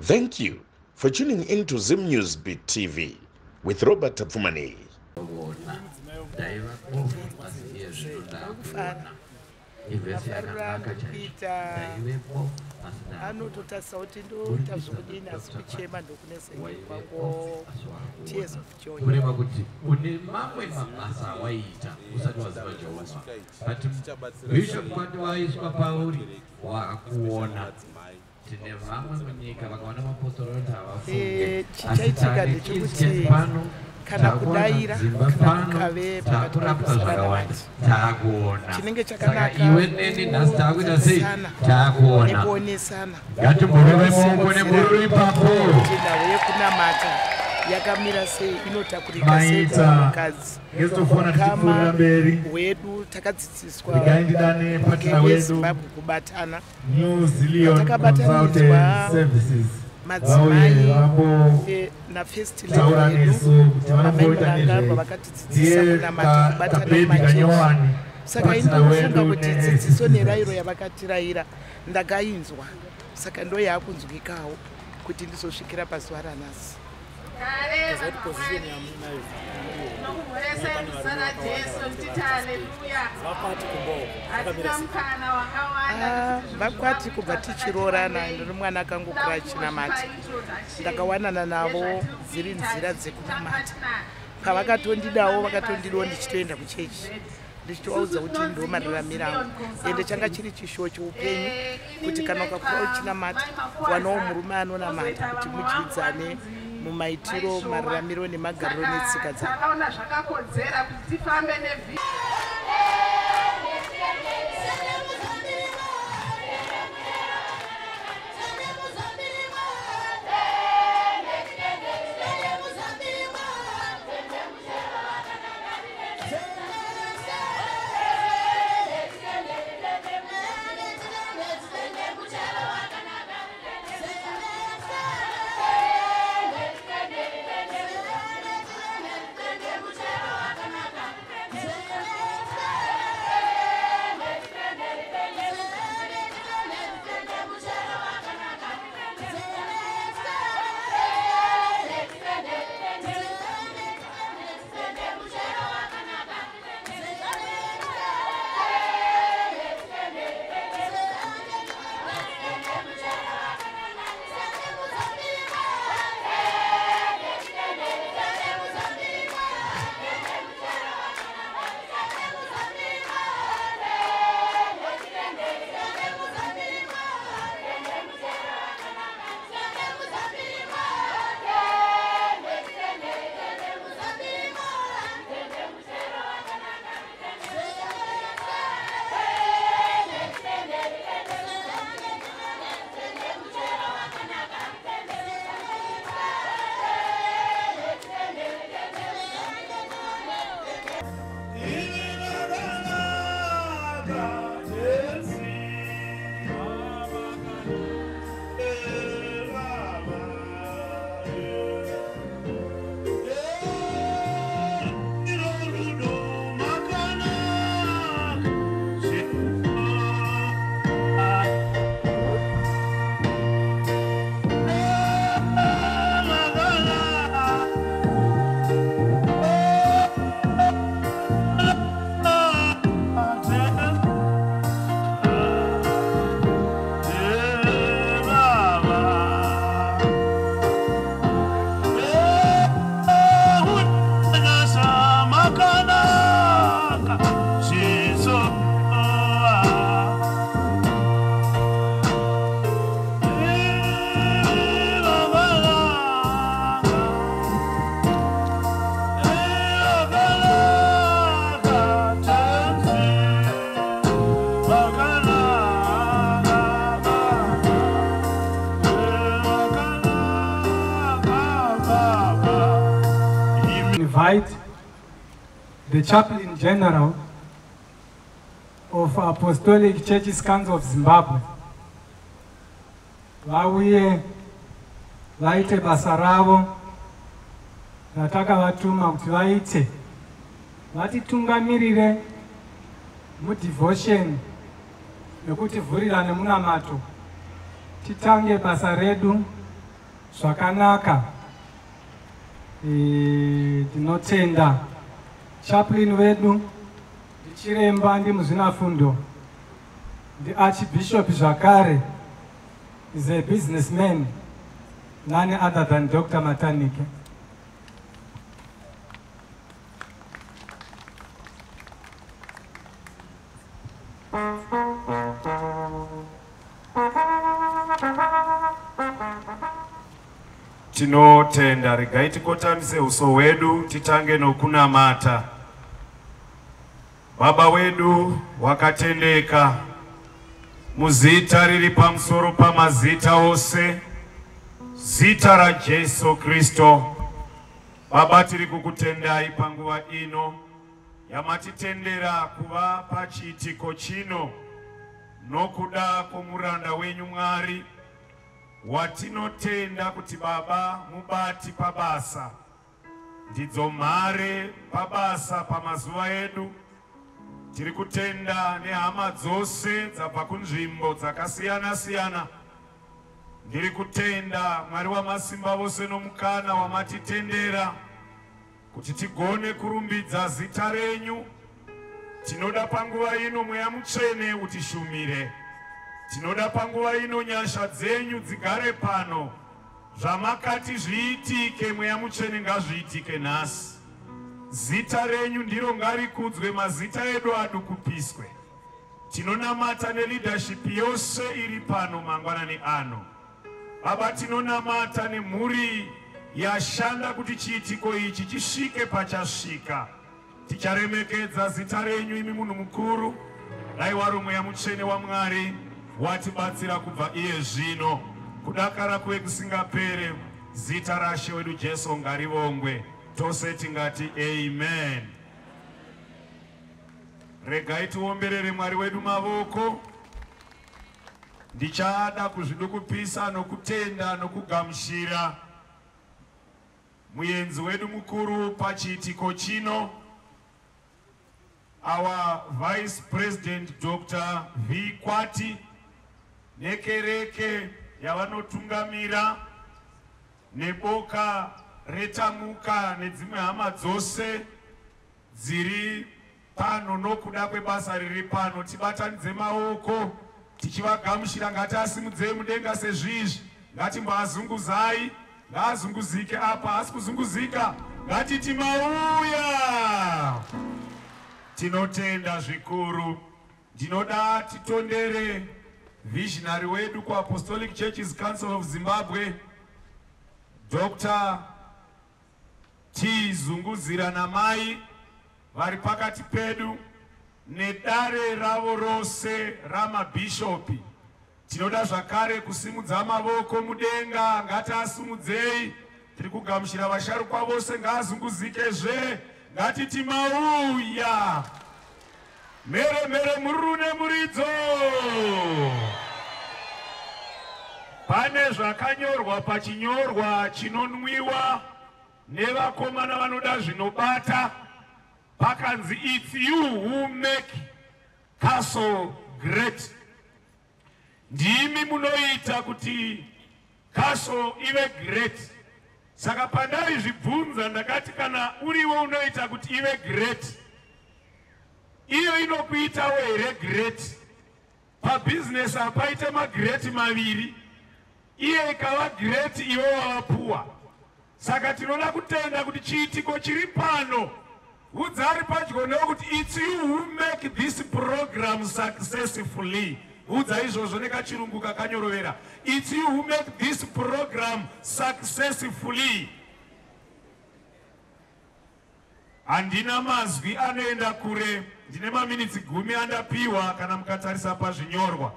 Thank you for tuning in to Zim News Beat TV with Robert Tapfumaneyi. Vona, ndaiva bofu asi iye zvino ndakuona. Ivhesi yakanaka chaizvo. Ndaive bofu asi ndakuona. Anototarisa kuti ndoita Burikidza zvokudini asi naDr. kuchema Kwati, ndokuneseka waive kwangu bofu asi wakuona. Tears of joy. Kureva kuti une mamwe mabasa awaiita usati waziva Jehovha. But Bishop Kwati waiswa pauri wakuona. Tine vamwe munyika vakaona mapostori vanoti havafunge. Eh, Asi chichaitika taane ndechekuti kids pano, kana takuwana kudaira dzimba kana pano, kukave pakati takurapwa pakusara zvakawanda, navati taakuona. Chinenge Saka chakanaka iwe neni nhasi taakuita sei? kudzidzisana Taakuona. nekuonesana Ngatimborove maoko nebhururu ipapo. Kuti nhau yekunamata yakamira sei, inotakurika sei Maita kuvanhukadzi. ngezitofona tichipfuurira mberi. Hwedu takadzidziswa Regai ndidane partner wedu weZimbabwe kubatana. New Zealand Takabatanidzwa Consultant Services madzimai vauye vambotaura nafirst lady yedu nesu kuti Amai vanomboita Mnangagwa nezvei. vakatidzidzisa Ndiye kunamata, kubatana kabhebhi mumachechi. kanyowani, Saka partner indinofunga wedu kuti dzidziso nerayiro neACC. yavakatirayira ndakainzwa, saka ndo yaakunzwikawo kuti ndizosvikira pazuva ranhasi. Ah, vakwati kubva tichiroorana, ndiri mwana akangokura achinamata. Ndakawanana navo dziri nzira dzekunamata. Pavakatondidawo, vakatondidawo ndichitoenda kuchechi, ndichitovaudza kuti ndo mararamiro angu. Ende changa chiri chishuwo cheupenyu kuti kana ukakura uchinamata, wanawo murume anonamata, kuti mudyidzane mumaitiro, mararamiro nemagariro netsika dzako. Takaona zvakakodzera kuti tifambe nevhi. Invite the Chaplain General of Apostolic Churches Council of Zimbabwe vauye vaite basa ravo ratakavatuma kuti vaite, vatitungamirire mudevotion nekutivhurira nemunamato, titange basa redu. Zvakanaka. Tinotenda chaplain wedu, ndichiremba, ndimuzvinafundo, ndiarchbishop zvakare, is a businessman, none other than Dr. Matanike. Tinotenda. Regai tikotamise uso hwedu, titange nokunamata. Baba wedu wakatendeka, muzita riri pamusoro pamazita ose, zita raJesu Kristu, Baba, tiri kukutendai panguva ino yamatitendera kuva pachiitiko chino nokuda kwomuranda wenyu Mwari, watinotenda kuti Baba mubati pabasa, ndidzo mhare pabasa pamazuva edu. Tiri kutenda nehama dzose dzabva kunzvimbo dzakasiyana-siyana. Ndiri kutenda Mwari wamasimba vose nomukana wamatitendera kuti tigone kurumbidza zita renyu. Tinoda panguva ino Mweya Mutsvene utishumire. Tinoda panguva ino nyasha dzenyu dzigare pano. Zvamakati zviitike, Mweya Mutsvene, ngazviitike nhasi. Zita renyu ndiro ngarikudzwe, mazita edu adukupiswe. Tinonamata neleadership yose iri pano mangwanani ano. Baba, tinonamata nemhuri yashanda kuti chiitiko ichi chisvike pachasvika. Ticharemekedza zita renyu, imi munhu mukuru. Dai waro Mweya Mutsvene waMwari watibatsira kubva iye zvino kudakara kuve kusingapere. Zita raShe wedu Jesu ngarivongwe. Tose tingati amen. Regai tiomberere Mwari wedu mavoko. Ndichada kuzvidukupisa nokutenda nokugamuchira muyenzi wedu mukuru pachiitiko chino, our Vice President Dr. V Kwati, nekereke yavanotungamira, neboka reTamuka, nedzimwe hama dzose dziri pano nokuda kwebasa riri pano. Tibatanidze maoko tichivagamuchira. Ngatiasimudzei mudenga sezvizvi, ngatimboazunguzai, ngaazunguzike apa asi kuzunguzika. Ngatiti mauya, tinotenda zvikuru. Ndinoda titondere visionary wedu kuApostolic Churches Council of Zimbabwe, Dr. T Zunguzira, namai vari pakati pedu nedare ravo rose ramabhishopi. Tinoda zvakare kusimudza mavoko mudenga. Ngatiasimudzei, tiri kugamuchira vasharukwa vose. Ngaazunguzikezve. Ngatiti mauya, mhere mhere, mururu nemuridzo. Pane zvakanyorwa pachinyorwa chinonwiwa nevakomana vanoda zvinobata. Pakanzi, "It's you who make Castle great." Ndimi munoita kuti Castle ive great. Saka pandaizvibvunza ndakati, kana uriwe unoita kuti ive great, iyo inokuitawo here great? Pabhizinesi hapaite magreat maviri. Iye ikava great, iwe wavapuwa. Saka tinoda kutenda kuti chiitiko chiri pano, udza ari padyo newe kuti, "It's you who make this program successfully." Udza izvozvo nekachirungu kakanyorovera. It's you who make this program successfully. Handina mazwi anoenda kure. Ndine maminitsi 10 andapiwa kana mukatarisa pazvinyorwa,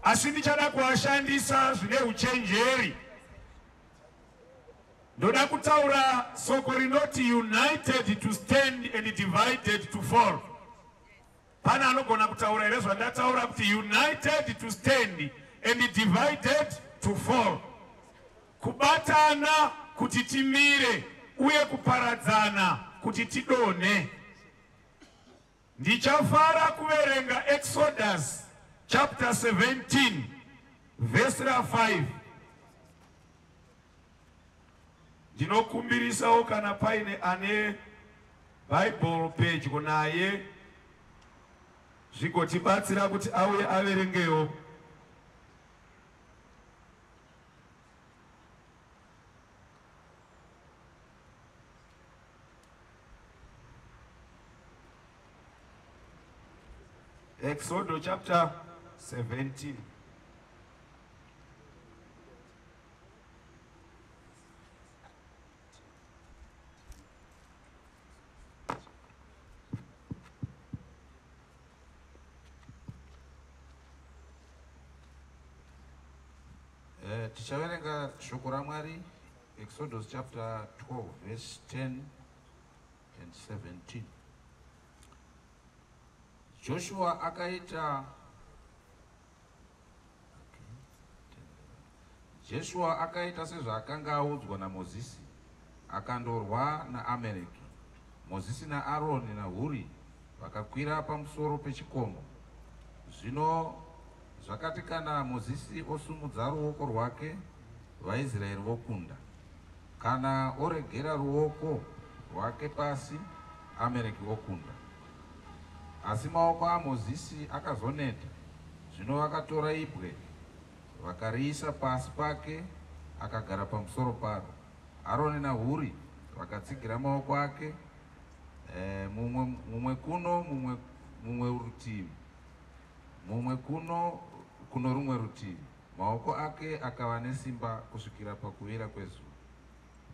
asi ndichada kuashandisa zvine uchenjeri. Ndoda kutaura soko rinoti, "United to stand and divided to fall." Pane anogona kutaura here zvandataura kuti united to stand and divided to fall? Kubatana kuti timire uye kuparadzana kuti tidonhe. Ndichafara kuverenga Exodus chapter 17 vhesi ra5. Ndinokumbirisawo kana paine ane Bible pedyo naye zvigotibatsira kuti auye averengewo. Exodo chapter 17. Tichaverenga shoko raMwari, Exodus chapter 12 verse 10 and 17. Joshua akaita Jeshua akaita sezvaakanga audzwa naMozisi, akandorwa naAmereki. Mozisi naAroni naHuri vakakwira pamusoro pechikomo. Zvino zvakati kana Mozisi osumudza ruoko rwake, vaIsraeri vokunda. Kana oregera ruoko rwake pasi, Amereki okunda. Asi maoko aMozisi akazoneta, zvino vakatora ibwe, vakariisa pasi pake, akagara pamusoro paro. Aroni naHuri vakatsigira maoko ake, mumwe, mumwe kuno mumwe, mumwe rutivi, mumwe kuno kuno rumwe rutivi. Maoko ake akava nesimba kusvikira pakuvira kwezuva.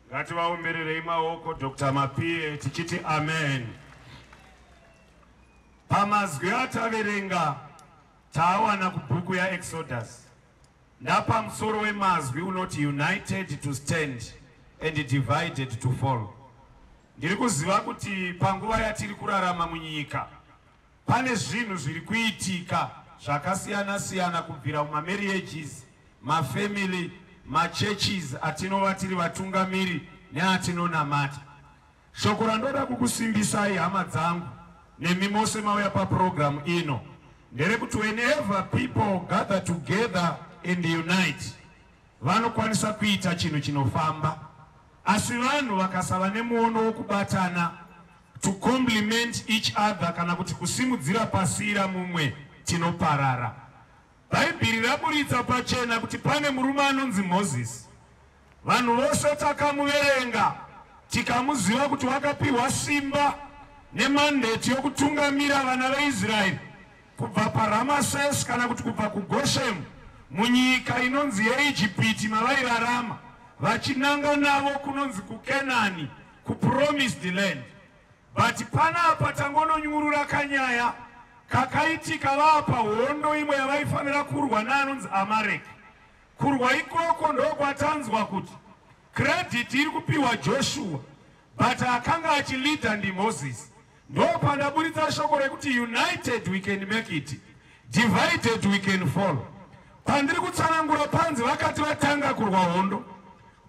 Ngativaombererei maoko Dr. Mapiye tichiti amen. Pamazwi ataverenga taawana kubhuku yaExodus. Ndapa musoro wemazwi unoti united to stand and divided to fall. Ndiri kuziva kuti panguva yatiri kurarama munyika pane zvinhu zviri kuitika zvakasiyana siyana kubvira mumamarriages, mafamily, machurches atinova tiri vatungamiri neatinonamata. Shoko randoda kukusimbisai hama dzangu nemi mose mauya papurogiramu ino nderekuti whenever people gather together and unite, vanokwanisa kuita chinhu chinofamba. Asi vanhu vakasava nemuono wokubatana, to complement each other, kana kuti kusimudzira pasira mumwe, tinoparara. Bhaibheri raburitsa pachena kuti pane murume anonzi Mozisi. Vanhu vose takamuverenga tikamuziva kuti wakapiwa simba nemandate yokutungamira vana veIsraeri kubva paRamases, kana kuti kubva kuGoshemu munyika inonzi yeIjipiti mavairarama, vachinanga navo kunonzi kuKenani, kupromised land. But panapa tangononyurura kanyaya kakaitika vapa hondo imwe yavaifanira kurwa neanonzi Amareki. Kurwa ikoko ndokwatanzwa kuti credit iri kupiwa Joshua, but akanga achileada ndiMoses. Ndopandaburitsa shoko rekuti united we can make it, divided we can fall. Pandiri kutsanangura panzi vakati vatanga kurwa hondo,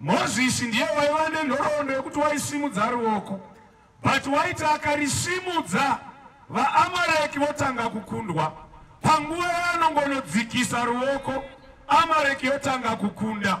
Mozisi ndiye waiva nenhoroondo yekuti waisimudza ruoko, but waiti akarisimudza vaAmareki votanga kukundwa. Panguva yaanongonodzikisa ruoko, Amareki yotanga kukunda.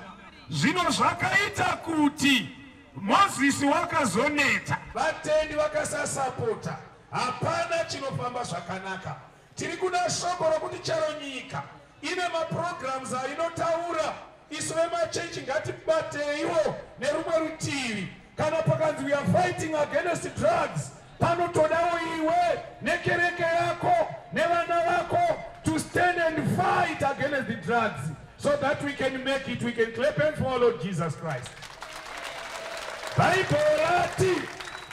Zvino zvakaita kuti Mozisi wakazoneta. Vatendi vakasasapota, hapana chinofamba zvakanaka. Tiri kuda shoko rokuti chero nyika ine maprograms ainotaura, isu vemachechi ngatibateiwo nerumwe rutivi. Kana pakanzi we are fighting against drugs, panotodawo iwe nekereke yako nevana vako to stand and fight against the drugs so that we can make it. We can clap hands for our Lord Jesus Christ. Bhaibheri rati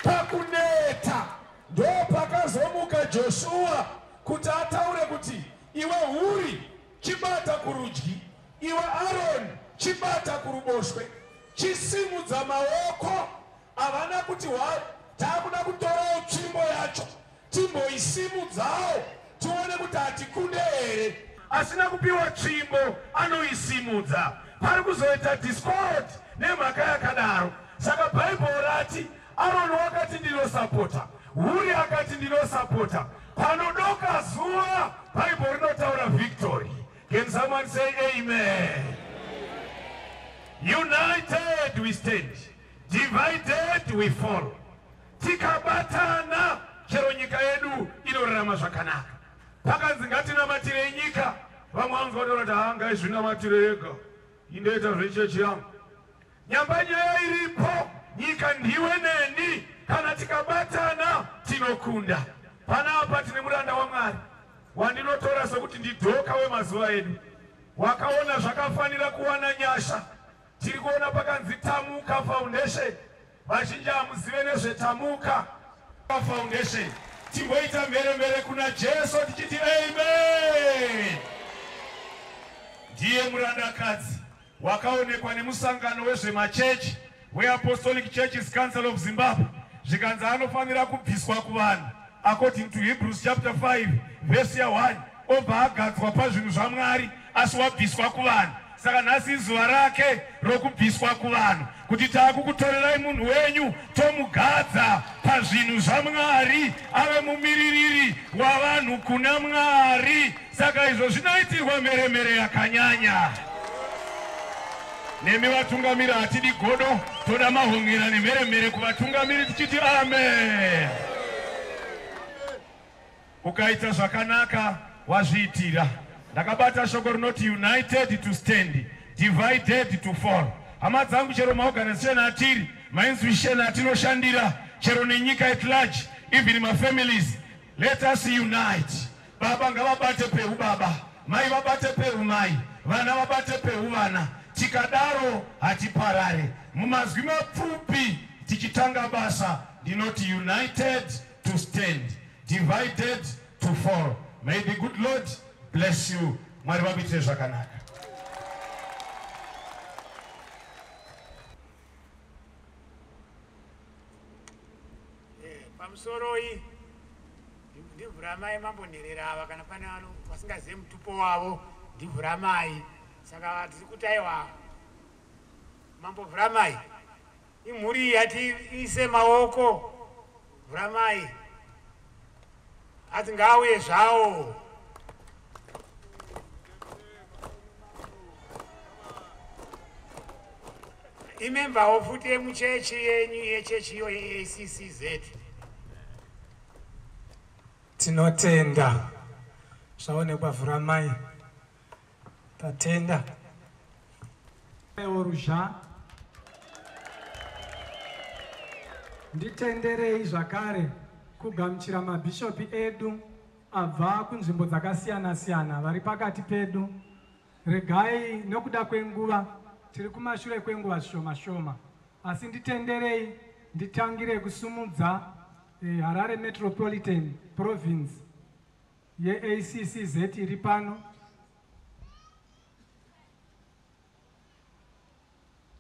pakuneta ndo pakazomuka Joshua kuti ataure kuti iwe Huri chibata kurudyi, iwe Aroni chibata kuruboshwe, chisimudza maoko. Havana kuti taakuda kutorawo tsvimbo yacho timboisimudzawo tione kuti hatikunde here. Asina kupiwa tsvimbo anoisimudza, pari kuzoita discord nemhaka yakadaro. Saka Bhaibheri rati Aroni wakati ndinosapota, Huri akati ndinosapota. Panodoka zuva, Bhaibheri rinotaura victory. Can someone say amen? United we stand, Divided we fall. Tikabatana chero nyika yedu inorarama zvakanaka. Pakanzi ngatinamatirei nyika, vamwe vanzwa kutaura kuti haa ngaizvinamatire yega, indoita zvechechi yangu. Nyamba nyaya iripo, nyika ndiwe neni, kana tikabatana tinokunda. Panapa tine muranda waMwari wandinotora sokuti ndidhoka wemazuva edu, wakaona zvakafanira kuwana nyasha. Tiri kuona pakanzi Tamuka Foundation. Vazhinji hamuzive nezveTamuka Foundation. Timboita mheremhere kuna Jesu tichiti amen. Ndiye murandakadzi wakaonekwa nemusangano wezvemachechi weApostolic Churches Council of Zimbabwe, zvikanzi anofanira kubviswa kuvanhu according to Hebrews chapter 5 verse ya 1, obva agadzwa pazvinhu zvaMwari asi wabviswa kuvanhu. Saka nhasi izuva rake rokubviswa kuvanhu, kuti taakukutorerai munhu wenyu tomugadza pazvinhu zvaMwari, ave mumiririri wavanhu kuna Mwari. Saka izvo zvinoitirwa mheremhere yakanyanya. Nemi vatungamiri hatidi godo, toda mahongera nemheremhere kuvatungamiri tichiti amen. Ukaita zvakanaka wazviitira. Ndakabata shoko rinoti united to stand, divided to fall. Hama dzangu, chero maorganization atiri, mainstitution atinoshandira, chero nenyika at large, even mafamilies, let us unite. Baba ngavabate pehu baba, mai vabate pehu mai, vana vabate pehu vana. Tikadaro hatiparare. Mumazwi mapfupi tichitanga basa ndinoti united to stand, divided to fall. May the good Lord bless you. Mwari vakuitire zvakanaka. Pamusoroi ndivhuramai mambo nherera ava, kana pane vasingazive mutupo wavo ndivhuramai. Saka tiri kuti aiwa mambo vhuramai, imhuri yati ise maoko, vhuramai ati ngauye zvawo. Imembawo futi yemuchechi yenyu yechechi iyo yeACCZ. Tinotenda zvaonekwa vhuramai, tatenda. Ruzha, nditenderei zvakare kugamuchira mabhishopi edu abva kunzvimbo dzakasiyana-siyana vari pakati pedu. Regai nokuda kwenguva, tiri kumashure kwenguva shoma shoma, asi nditenderei nditangire kusumudza Harare Metropolitan Province yeACCZ iri pano.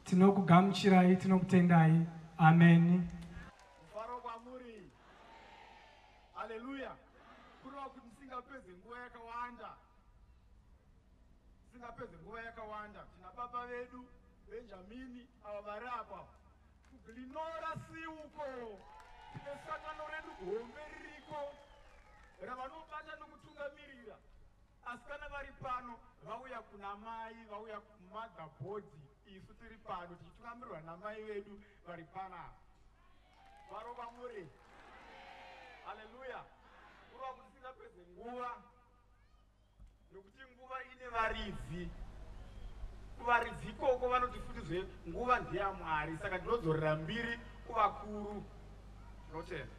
Tinokugamuchirai, tinokutendai. Ameni. Mufaro kwamuri. Haleluya. Kureva kuti tisingapedze nguva yakawanda. Tisingapedze nguva yakawanda. Tina baba vedu Benjamini ava vari apa. Kuglinora siuko. Tine sangano redu hombe ririko ravanobata nokutungamirira. Asi kana vari pano vauya kuna mai, vauya kumotherboard, isu tiri pano tichitungamirirwa namai vedu vari panapa. Varova muri. Haleluya. Kureva kuti tisingapedze nguva, nokuti nguva ine varidzi. Kuvaridzi ikoko vanoti futizve nguva ndeyaMwari, saka ndinodzorera mbiri kuvakuru. Tinotenda.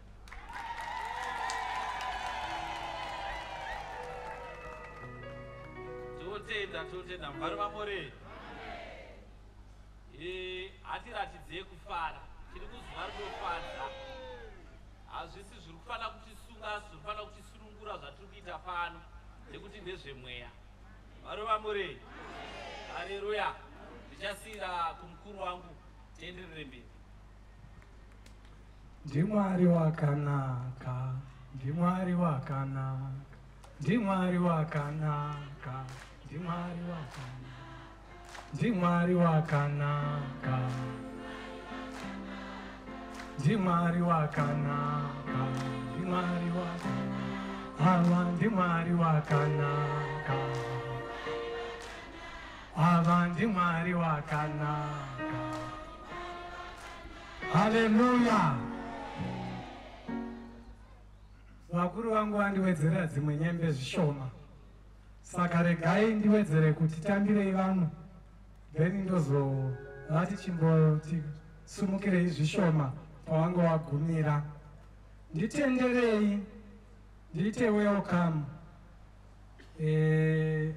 Totenda, totenda. Mvari vamore. Hatiratidzei kufara, tiri kuzuva rinofadza. Hazvisi zviri kufanira kutisunga, asi zviri kufanira kutisunungura zvatiri kuita pano, nekuti ndezvemweya. Vari vamore. Haleluya. Ndichasiyira kumukuru wangu, tienderere mberi. NdiMwari wakanaka, ndiMwari wakanaka, ndiMwari wakanaka, ndiMwari wakanaka, ndiMwari wakanaka, ndiMwari wakanaka, ndiMwari wakanaka, ava ndiMwari wakanaka, ava ndiMwari wakanaka. Haleluya. Vakuru vangu vandiwedzera dzimwe nyembe zvishoma, saka regai ndiwedzere kuti tambirei vamwe, then ndozovati chimboti sumukirei zvishoma pavange wagumira. Nditenderei ndiite welcome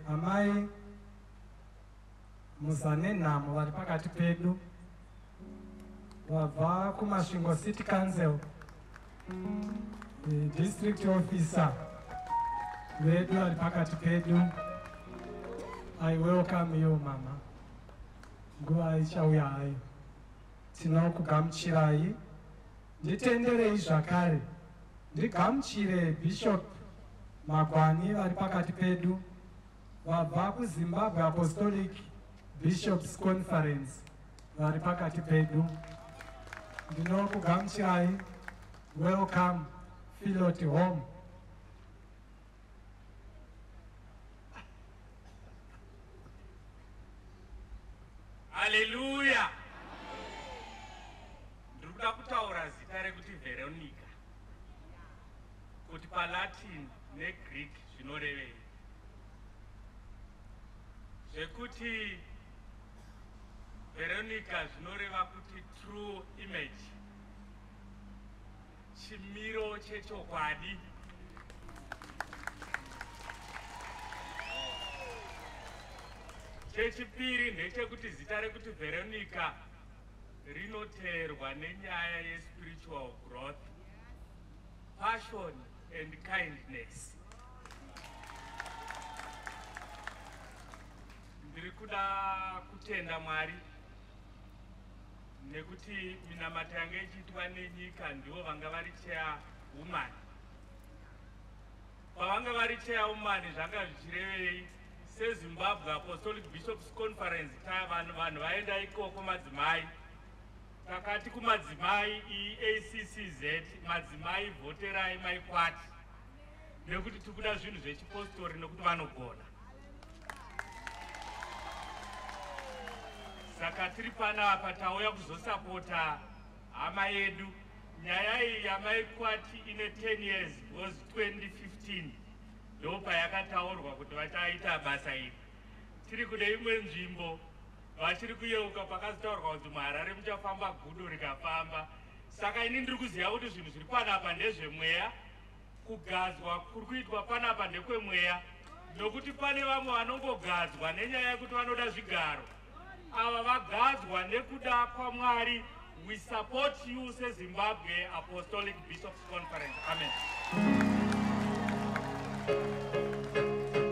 amai Muzanenhamo vari pakati pedu, vabva kuMasvingo City Council, district officer vedu vari pakati pedu. I welcome you, mama. Nguva ichauya hayo, tinokugamuchirai. Nditenderei zvakare ndigamuchire Bishop Magwani vari pakati pedu, vabva kuZimbabwe Apostolic Bishops Conference vari pakati pedu. Ndinokugamuchirai. Welcome, feel at home. Haleluya. Ndiri kuda kutaura zita rekuti Veronica, kuti paLatin neGreek zvinorevei, zvekuti Veronica zvinoreva kuti true image, chimiro chechokwadi. Chechipiri ndechekuti zita rekuti Veronica rinoteerwa nenyaya yespiritual growth, passion and kindness. Ndiri kuda kutenda Mwari nekuti minamato yanga ichiitwa nenyika, ndivo vanga vari chairwoman. Pavanga vari chairwoman, zvanga zvichirevei? SeZimbabwe Apostolic Bishops Conference, vanhu vaenda ikoko madzimai. Takati kumadzimai eACCZ, madzimai, vhoterai Maikwati nekuti tiri kuda zvinhu zvechipostori, nekuti vanogona. Saka tiri panapa, tauya kuzosapota hama yedu. Nyaya iyi yaMaikwati ine 10 years, because 2015 ndo payakataurwa kuti vachaita basa iri. Tiri kune imwe nzvimbo, vachiri kuyeuka pakazotaurwa kuti muHarare muchafamba gudo, rikafamba. Saka ini ndiri kuziva kuti zvinhu zviri panapa ndezvemweya. Kugadzwa kuri kuitwa panapa ndekwemweya, nokuti pane vamwe vanongogadzwa nenyaya yekuti vanoda zvigaro. Ava vagadzwa nekuda kwaMwari. We support you seZimbabwe Apostolic Bishops Conference. Amen.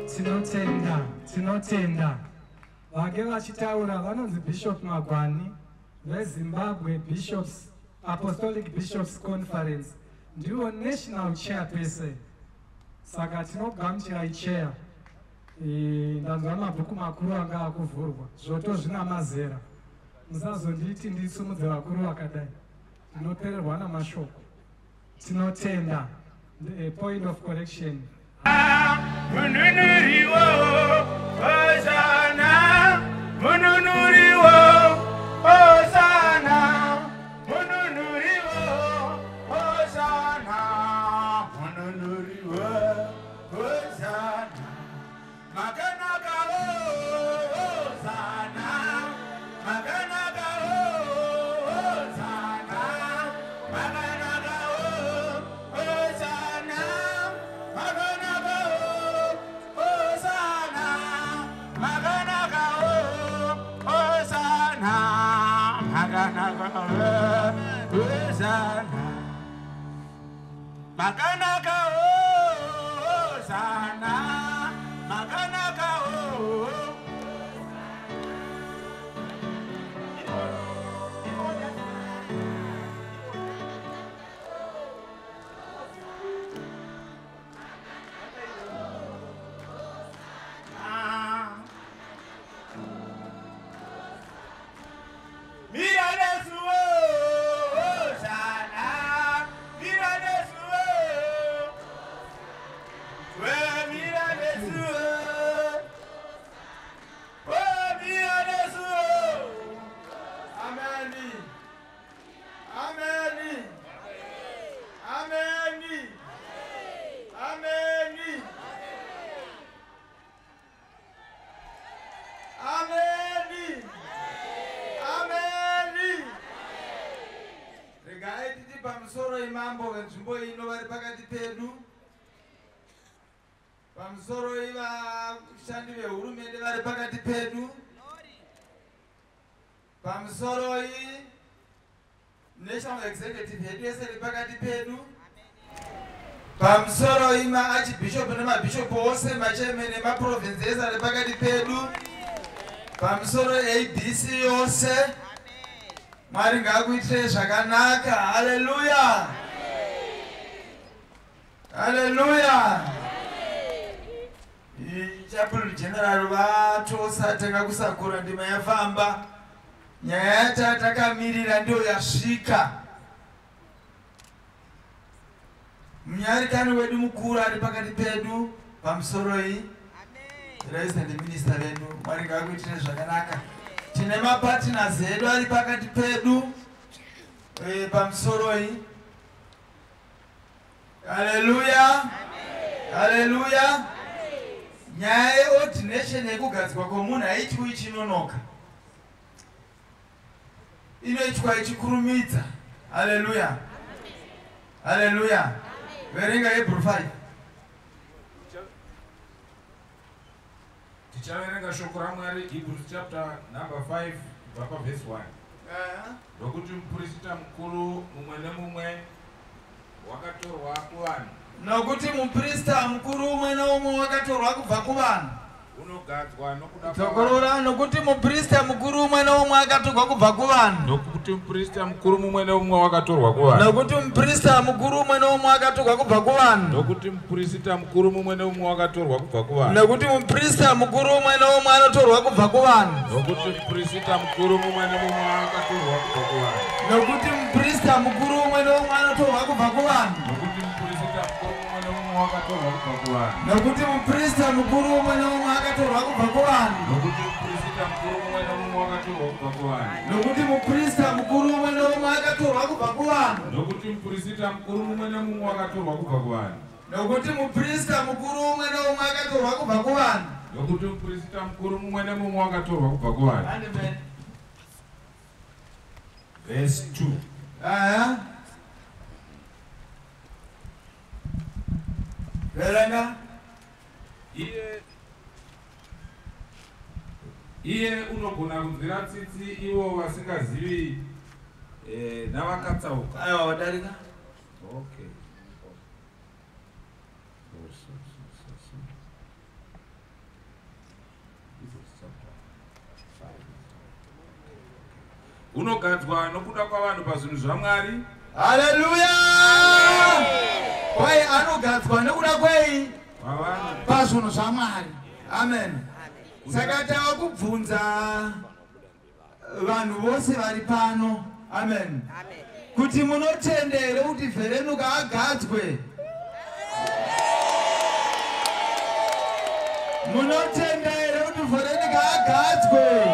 Tinotenda, tinotenda. Vange vachitaura vanonzi Bishop Magwani veZimbabwe Bishops Apostolic Bishops Conference, ndivo national chairperson. Saka tinogamuchirai, chair. Ndanzwa mabhuku makuru anga akuvhurwa, zvoto zvina mazera. Musazonditi ndisumudze vakuru vakadai, ndinopererwa namashoko. Tinotenda. Point of correction. Mununuriwo, Hosana! Mununuriwo, Hosana! Mununuriwo, Hosana! Mununuriwo, Hosana! Makanaka, Hosana! Makanaka, Hosana! Makanaka, Hosana! Makanaka, Hosana! wenzvimbo ino vari pakati pedu. Pamusoroi vashandi vehurumende vari pakati pedu. Pamusoroi national executive yedu yese iri pakati pedu. Pamusoroi maarchbishop nemabishop ose, machairman emaprovince ese ari pakati pedu. Pamusoro ABC yose. Mwari ngaakuitirei zvakanaka. Haleluya, haleluya. Chaplain General vatosatanga kusakura, ndima yafamba. Nyaya yatakamirira ndiyo yasvika. Munyarikani wedu mukuru ari pakati pedu. Pamusoro iyi Resident Minister vedu, Mwari ngaakuitire zvakanaka. Tine mapartners edu ari pakati pedu. Pamusoro iyi. Haleluya, haleluya. Nyaya yeordination, yekugadzwa kwomunhu, haitwi ichinonoka, inoitwa ichikurumidza. Haleluya, haleluya. Verenga Hebrew 5. Tichaverenga shoko raMwari, Hebrews chapter number 5, kubva pavhesi 1. Nokuti muprista mukuru mumwe nemumwe wakatorwa kuvanhu. Nokuti muprista mukuru umwe neumwe wakatorwa kubva kuvanhu. Unogadzwa nokuda Dzokorora. Nokuti muprista mukuru umwe neumwe akatorwa kubva kuvanhu. Nokuti muprista mukuru mumwe neumwe wakatorwa kuvanhu. Nokuti muprista mukuru umwe neumwe akatorwa kubva kuvanhu. Nokuti muprista mukuru mumwe neumwe wakatorwa kubva kuvanhu. Nokuti muprista mukuru umwe neumwe anotorwa kubva kuvanhu. Nokuti muprista mukuru mumwe nemumwe akatorwa kubva kuvanhu. Nokuti muprista mukuru umwe neumwe anotorwa kubva kuvanhu. Nokuti muprista mukuru mumwe nemumwe wakatorwa kubva kuvanhu. Nokuti muprista mukuru umwe neumwe akatorwa kubva kuvanhu. Nokuti muprista mukuru mumwe nemumwe wakatorwa kubva kuvanhu. Nokuti muprista mukuru umwe neumwe akatorwa kubva kuvanhu. Nokuti muprista mukuru mumwe nemumwe wakatorwa kubva kuvanhu. Nokuti muprista mukuru umwe neumwe akatorwa kubva kuvanhu. Nokuti muprista mukuru mumwe nemumwe wakatorwa kubva kuvanhu. Amen. Verse 2. Aya, verenga. Iye unogona kunzwira tsitsi ivo vasingazivi navakatsauka. Aiwa, wadarika. Okay. Oh, so, so, so, so. Hebrews chapter 5. Unogadzwa nokuda kwavanhu pazvinhu zvaMwari. Haleluya. Kwai anogadzwa nekuda kwei? Kwavanhu. Pazvinhu zvaMwari. Amen. Saka tava kubvunza vanhu vose vari pano, amen, kuti munotenda here kuti Veronica agadzwe? Munotenda here kuti Veronica agadzwe?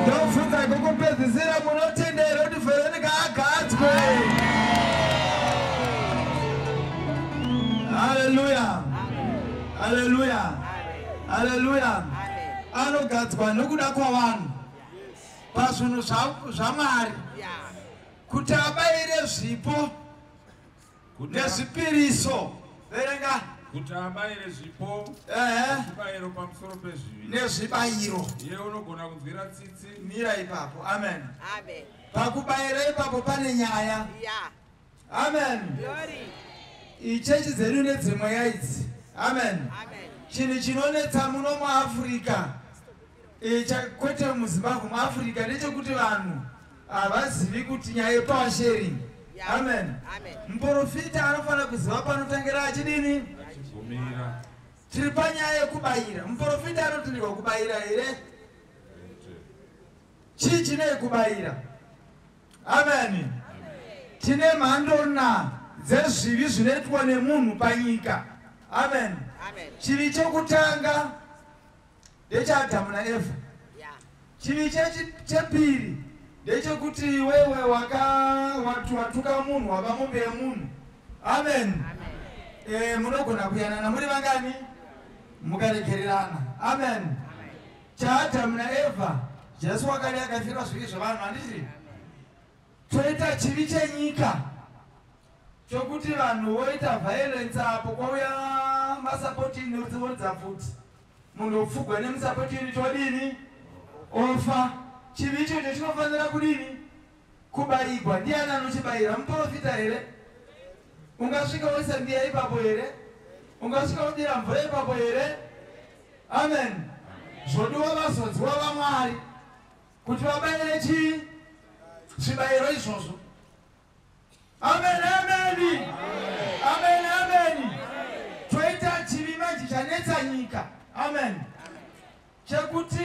Ndobvunza kwekupedzisira, munotenda here kuti Veronica agadzwe? Haleluya, haleluya, haleluya. Anogadzwa nokuda kwavanhu pazvinhu zvaMwari kuti abayire zvipo nezvipiriso. Verenga. Kuti abayire zvipo nezvibayiro pamusoro pezvivi. Nezvibayiro. Iye unogona kunzwira tsitsi. Mira ipapo. Amen. Amen. Pakubayira ipapo pane nyaya. Amen. Glory. Ichechi dzedu nedzemweya idzi, amen. Amen. Chinhu chinonetsa muno muAfrica, kwete muZimbabwe, muAfrica, ndechekuti vanhu havazivi kuti nyaya yepower sharing, amen. Amen. Muprofita anofanira kuziva panotangira achidini. Achigumira. Tiri panyaya yekubayira. Muprofita anotenderwa kubayira here? Chii chinei kubayira? Amen. Tine mhando na dzezvivi zvinoitwa nemunhu panyika, amen. Amen. Chivi chekutanga ndechaAdhamu naEvha. Chivi chepiri ndechekuti iwewe watuka munhu, wava mombe yemunhu, amen. Munogona kuyanana muri vangani mukaregererana, amen. ChaAdhamu naEvha, Jesu wakadi akafira zvivi zvevanhu, handiti? Toita chivi chenyika chokuti vanhu voita violence apo kwauya masapotini voridza pfuti, munhu opfugwa nemusapotini todini? Ofa. Chivi ichocho chinofanira kudini? Kubayigwa. Ndiani anochibayira? Muprofita here? Ungasvika woisa mbiya ipapo here? Ungasvika wodira mvura ipapo here? Amen. Zvodiwa vazodziwa vaMwari kuti vabayire chii? Zvibayiro izvozvo. Amen, amen. Amen, amen. Toita chivi manje chanetsa nyika. Amen. Chekuti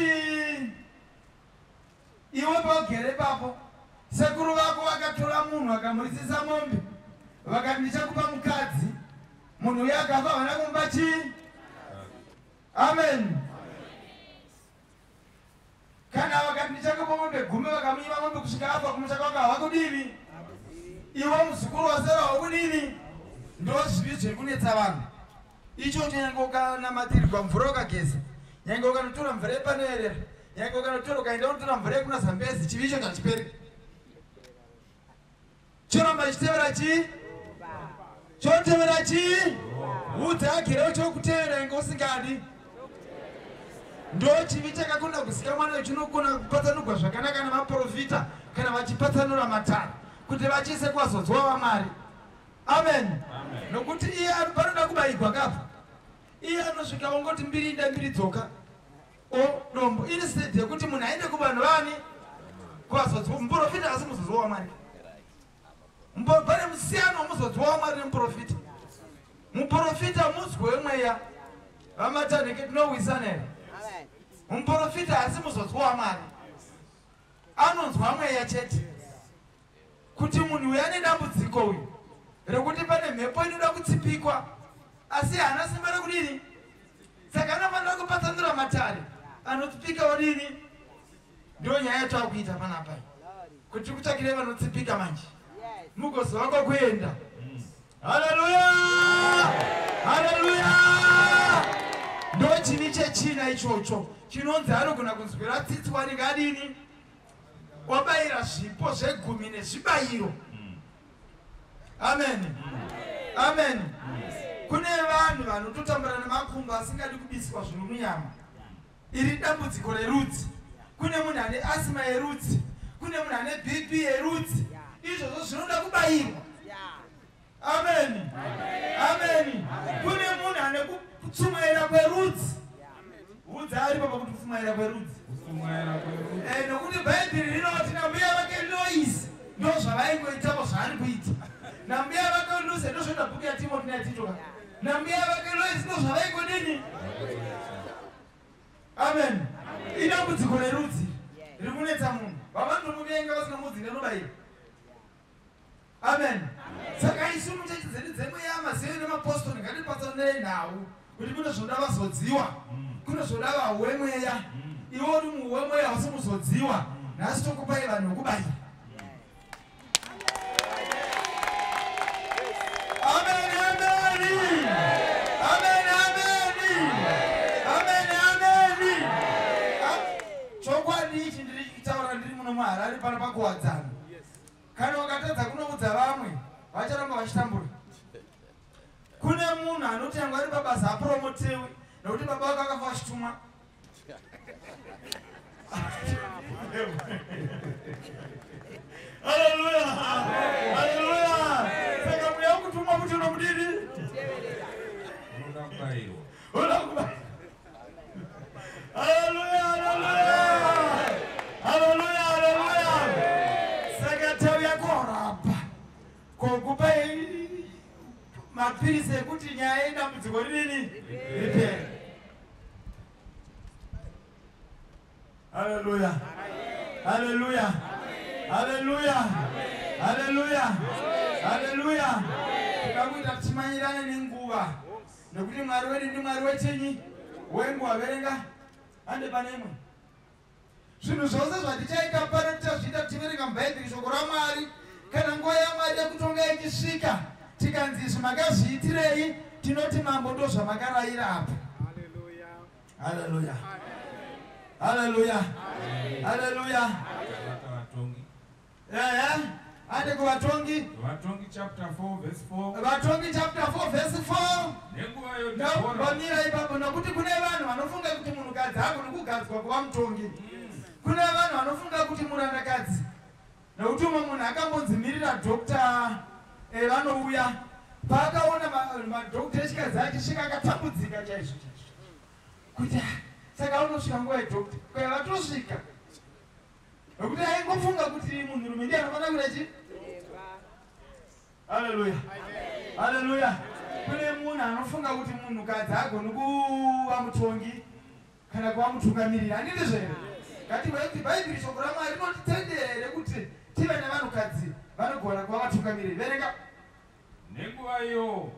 iwe paugere papo, sekuru vako vakatora munhu vakamurisisa mombe, vakati ndichakupa mukadzi. Munhu uyo akafa, havana kumupa chii? Amen. Kana vakati ndichakupa mombe 10, vakamunyima mombe kusvika afa, kumusha kwako havakudini? Iwe muzukuru wasara wakudini? Ndo zvivi zviri kunetsa vanhu. Ichocho nyange ukanamatirirwa mvura ukageza, nyange ukanotora mvura yepanoerera, nyange ukanotora ukaenda unotora mvura yekuna Zambezi, chivi ichocho hachiperi. Choramba chichitevera chii? Chotevera chii? Udza agere chokutevera inge usingadi. Ndo chivi chakakona kuzikamwa nacho, chinokona kupatsanurwa zvakanaka nemaprofita kana vachipatsanura matare kuti vachiise kuvazodzwa vaMwari. Amen. Nokuti iye panoda kubayigwa kapo, iye anosvika ongoti mbiri inda mbiri dzoka o dombo, instead yekuti munhu aende kuvanhu vani? Kuvazodzwa. Muprofita asi muzodzwa waMwari. Pane musiyano wemuzodzwa waMwari nemuprofita. Muprofita muzwi wemweya. Vamatanheke tinowisana here? Muprofita asi muzodzwa waMwari, anonzwa mweya chete kuti munhu uyu ane dambudziko uyu rekuti pane mhepo inoda kutsipikwa, asi haana simba rekudini, saka anofanira kupatsanura matare anotsipika odini. Ndo nyaya yatakuita panapa, kuti kutsvakire vanotsipika manje mugozova kwekuenda. Haleluya, haleluya. Ndo chivi chechina ichocho chinonzi anogona kunzwira tsitsi wanenge adini? Wabayira zvipo zvegumi nezvibayiro. Amen, amen. Kune vanhu vanototambura nemakumbo asingadi kubiswa zviri munyama. Iri dambudziko rerudzi. Kune munhu ane asima yerudzi, kune munhu ane BP yerudzi. Izvozvo zvinoda kubayirwa. Amen, amen. Kune munhu ane kutsumwaira kwerudzi. Udza ari papa kuti kutsumwaira kwerudzi, nokuti Bhaibheri rinoti nambuya vake Lois ndo zvavaingoitavo zvaari kuita. Nambuya vake Lucy ndo zvoita bhuku yaTimoti nayaTito. Nambuya vake Lois ndo zvavaingodini. Amen. Idambudziko rerudzi riri kunetsa munhu, vavanotomuvenga vasingamudzi ndanobayira. Amen. Saka isu muchechi dzedu dzemweya, mazivo nemapostori, ngatipatsanurei nhau kuti kune zvoda vazodziwa, kune zvoda vahuwemweya. Iwe uri muhuwemweya, hausi muzodziwa. Nhasi tokupai vanhu vekubayira. Amen, amen, amen, amen, amen, amen. Chokwadi ichi ndiri kutaura ndiri muno muHarare pano paKuwadzana. Kana ukatadza kunoudza vamwe, vacharamba vachitambura. Kune munhu anoti yangu ari pabasa apromotewi nekuti baba vake akafa vachitumwa. Haleluya, haleluya. Saka mweya wekutumwa kuti unomudini? Unoda kubayirwa. Unoda kubayirwa. Haleluya, haleluya, haleluya, haleluya. Saka tauya korapa kokupai mapirisi ekuti nyaya yedambudziko rinini? Ripere. Haleluya, haleluya, haleluya, haleluya, haleluya. Toda kuita tichimanyirana nenguva nekuti Mwari wedu ndi Mwari wechinyi? Wenguva. Verenga hande pane imwe. Zvinhu zvose zvatichaita pano tichazviita tichiverenga muBhaibheri, shoko raMwari. Kana nguva yaMwari yekutonga ichisvika, tikanzi izvi makazviitirei, tinoti mambo, ndo zvamakarayira apa. Haleluya, haleluya, haleluya. Tabata vatongi. Ehe. Ande kuvatongi. Vatongi chapter 4 verse 4. Vatongi chapter 4 verse 4. Nenguva iyo Dhibhora. Vamira ipapo, nokuti kune vanhu vanofunga kuti munhukadzi haagoni kugadzwa kuva mutongi. Kune vanhu vanofunga kuti murandakadzi, nokuti umwe munhu akambonzimirira dhokta, vanouya paakaona madhokta echikadzi achisvika akatambudzika chaizvo chaizvo kuti, "Ah, saka unosvika nguva yedhokta kwai vatosvika," nokuti aingofunga kuti munhurume ndiye anofanira kuita chii. Haleluya, haleluya. Kune munhu anofunga kuti munhukadzi haagoni kuva mutongi kana kuva mutungamiriri, handiti zvere? Ngativai kuti Bhaibheri, shoko raMwari, rinotitendera here kuti tive nevanhukadzi vanogona kuva vatungamiriri? Verenga. Nenguva iyo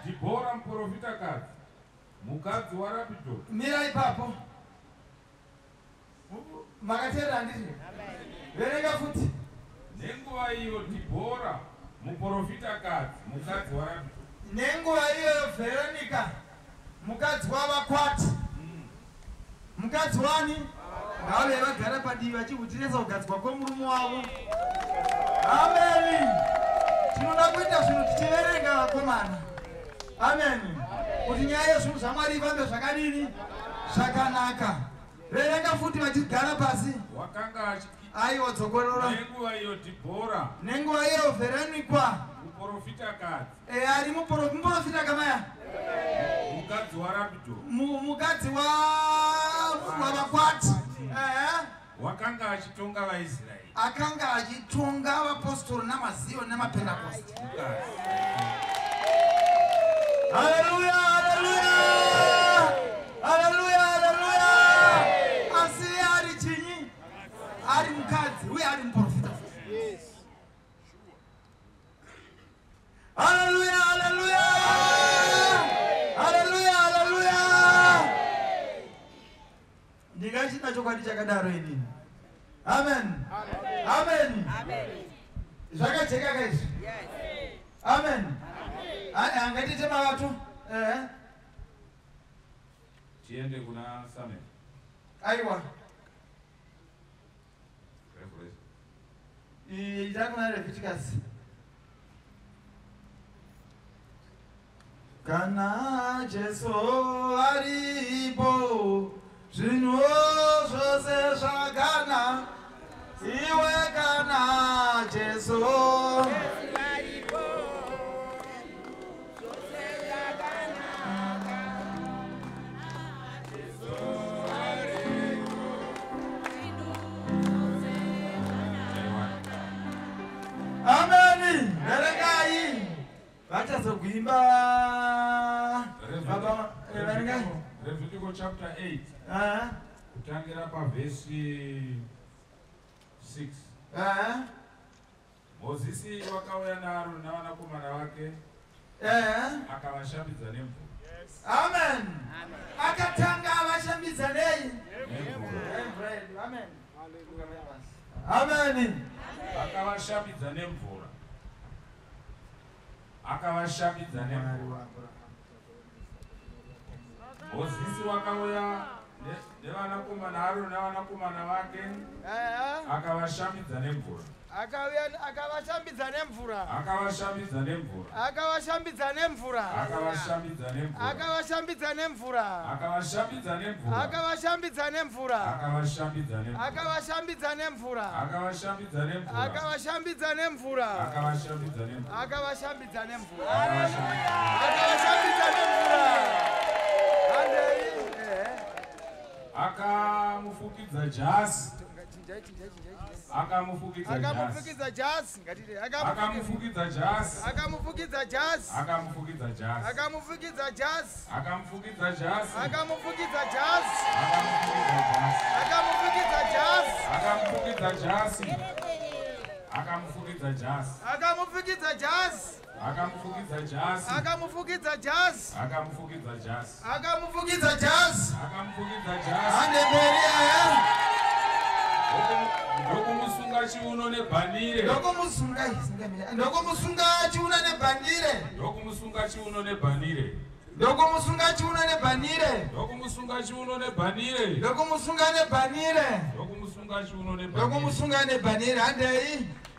Dhibhora muprofitakadzi, mukadzi waRapidhoti. Mira ipapo. Makateerera, handiti? Verenga futi. Nenguva iyo Dhibhora muprofitakadzi, mukadzi waRapidhoti. Nenguva iyoyo Veronica, mukadzi wavakwati, mukadzi wani, ngave vagara padivi vachihutiresa kugadzwa kwemurume wavo. Ameni. Tinoda kuita zvinhu tichiverenga, vakomana, ameni, kuti nyaya yezvinhu zvaMwari ifambe zvakadini? Zvakanaka. Verenga futi vachigara pasi. Wakanga achi Aiwa, dzokorora. Nenguva iyo Dhibhora Nenguva iyo Veronica muprofitakadzi ari muprofita kamaya mukadzi waRapidhoti mukadzi wavakwati. Wakanga achitonga vaIsraeri. Akanga achitonga vapostori namaziyo nemapentekosti. Haleluya, haleluya, haleluya, haleluya. Asi ari chinyi? Ari mukadzi uye ari muprofita. Haleluya, haleluya, haleluya, haleluya. Ndingachida chokwadi chakadaro inini. Amen, amen. Zvakajeka kaizvi? Amen. Angatite mavato. Ehe. Tiende kuna Samuel. Aiwa. Revelation. Ita kuna Leviticus. Kana Jesu aripo, zvinhu zvose zvakana iwe. Kana Jesu. Ameni. Verengai, vachazokuimba baba. Verengai. Levitico chapter 8 kutangira pavhesi 6. Mozisi wakauya naAroni navanakomana vake, akavashambidza nemvura. Amen. Akatanga avashambidza nei? Nemvura. Nemvura yedu. Amen, amen. Akavashambidza nemvura, akavashambidza nemvura. Mozisi wakauya nevanakomana Aroni navanakomana vake, akavashambidza nemvura. Akauya akavashambidza nemvura. Akavashambidza nemvura. Akavashambidza nemvura. Akavashambidza nemvura. Akavashambidza nemvura. Akavashambidza nemvura. Akavashambidza nemvura. Akavashambidza nemvura. Akavashambidza nemvura. Akavashambidza nemvura. Akavashambidza nemvura. Akavashambidza nemvura. Akavashambidza nemvura. Akavashambidza. Akavashambidza nemvura. Handei. Akamufukidza jasi. Chinjai, chinjai, chinjai, chinjai. Akamufukidza jasi. Akamufukidza jasi. Ngatite. Akamufukidza jasi. Akamufukidza jasi. Akamufukidza jasi. Akamufukidza jasi. Akamufukidza jasi. Akamufukidza jasi. Akamufukidza jasi. Akamufukidza jasi. Akamufukidza jasi. Akamufukidza jasi. Akamufukidza jasi. Akamufukidza jasi. Akamufukidza jasi. Akamufukidza jasi. Akamufukidza jasi. Akamufukidza jasi. Hande mberi aya. Ndokumusunga chiuno nebhanire. Ndokumusunga, ndokumusunga chiuno nebhanire. Ndokumusunga chiuno nebhanire. Ndokumusunga chiuno nebhanire. Ndokumusunga chiuno nebhanire. Ndokumusunga nebhanire. Ndokumusunga chiuno nebhanire. Ndokumusunga nebhanire. Handei.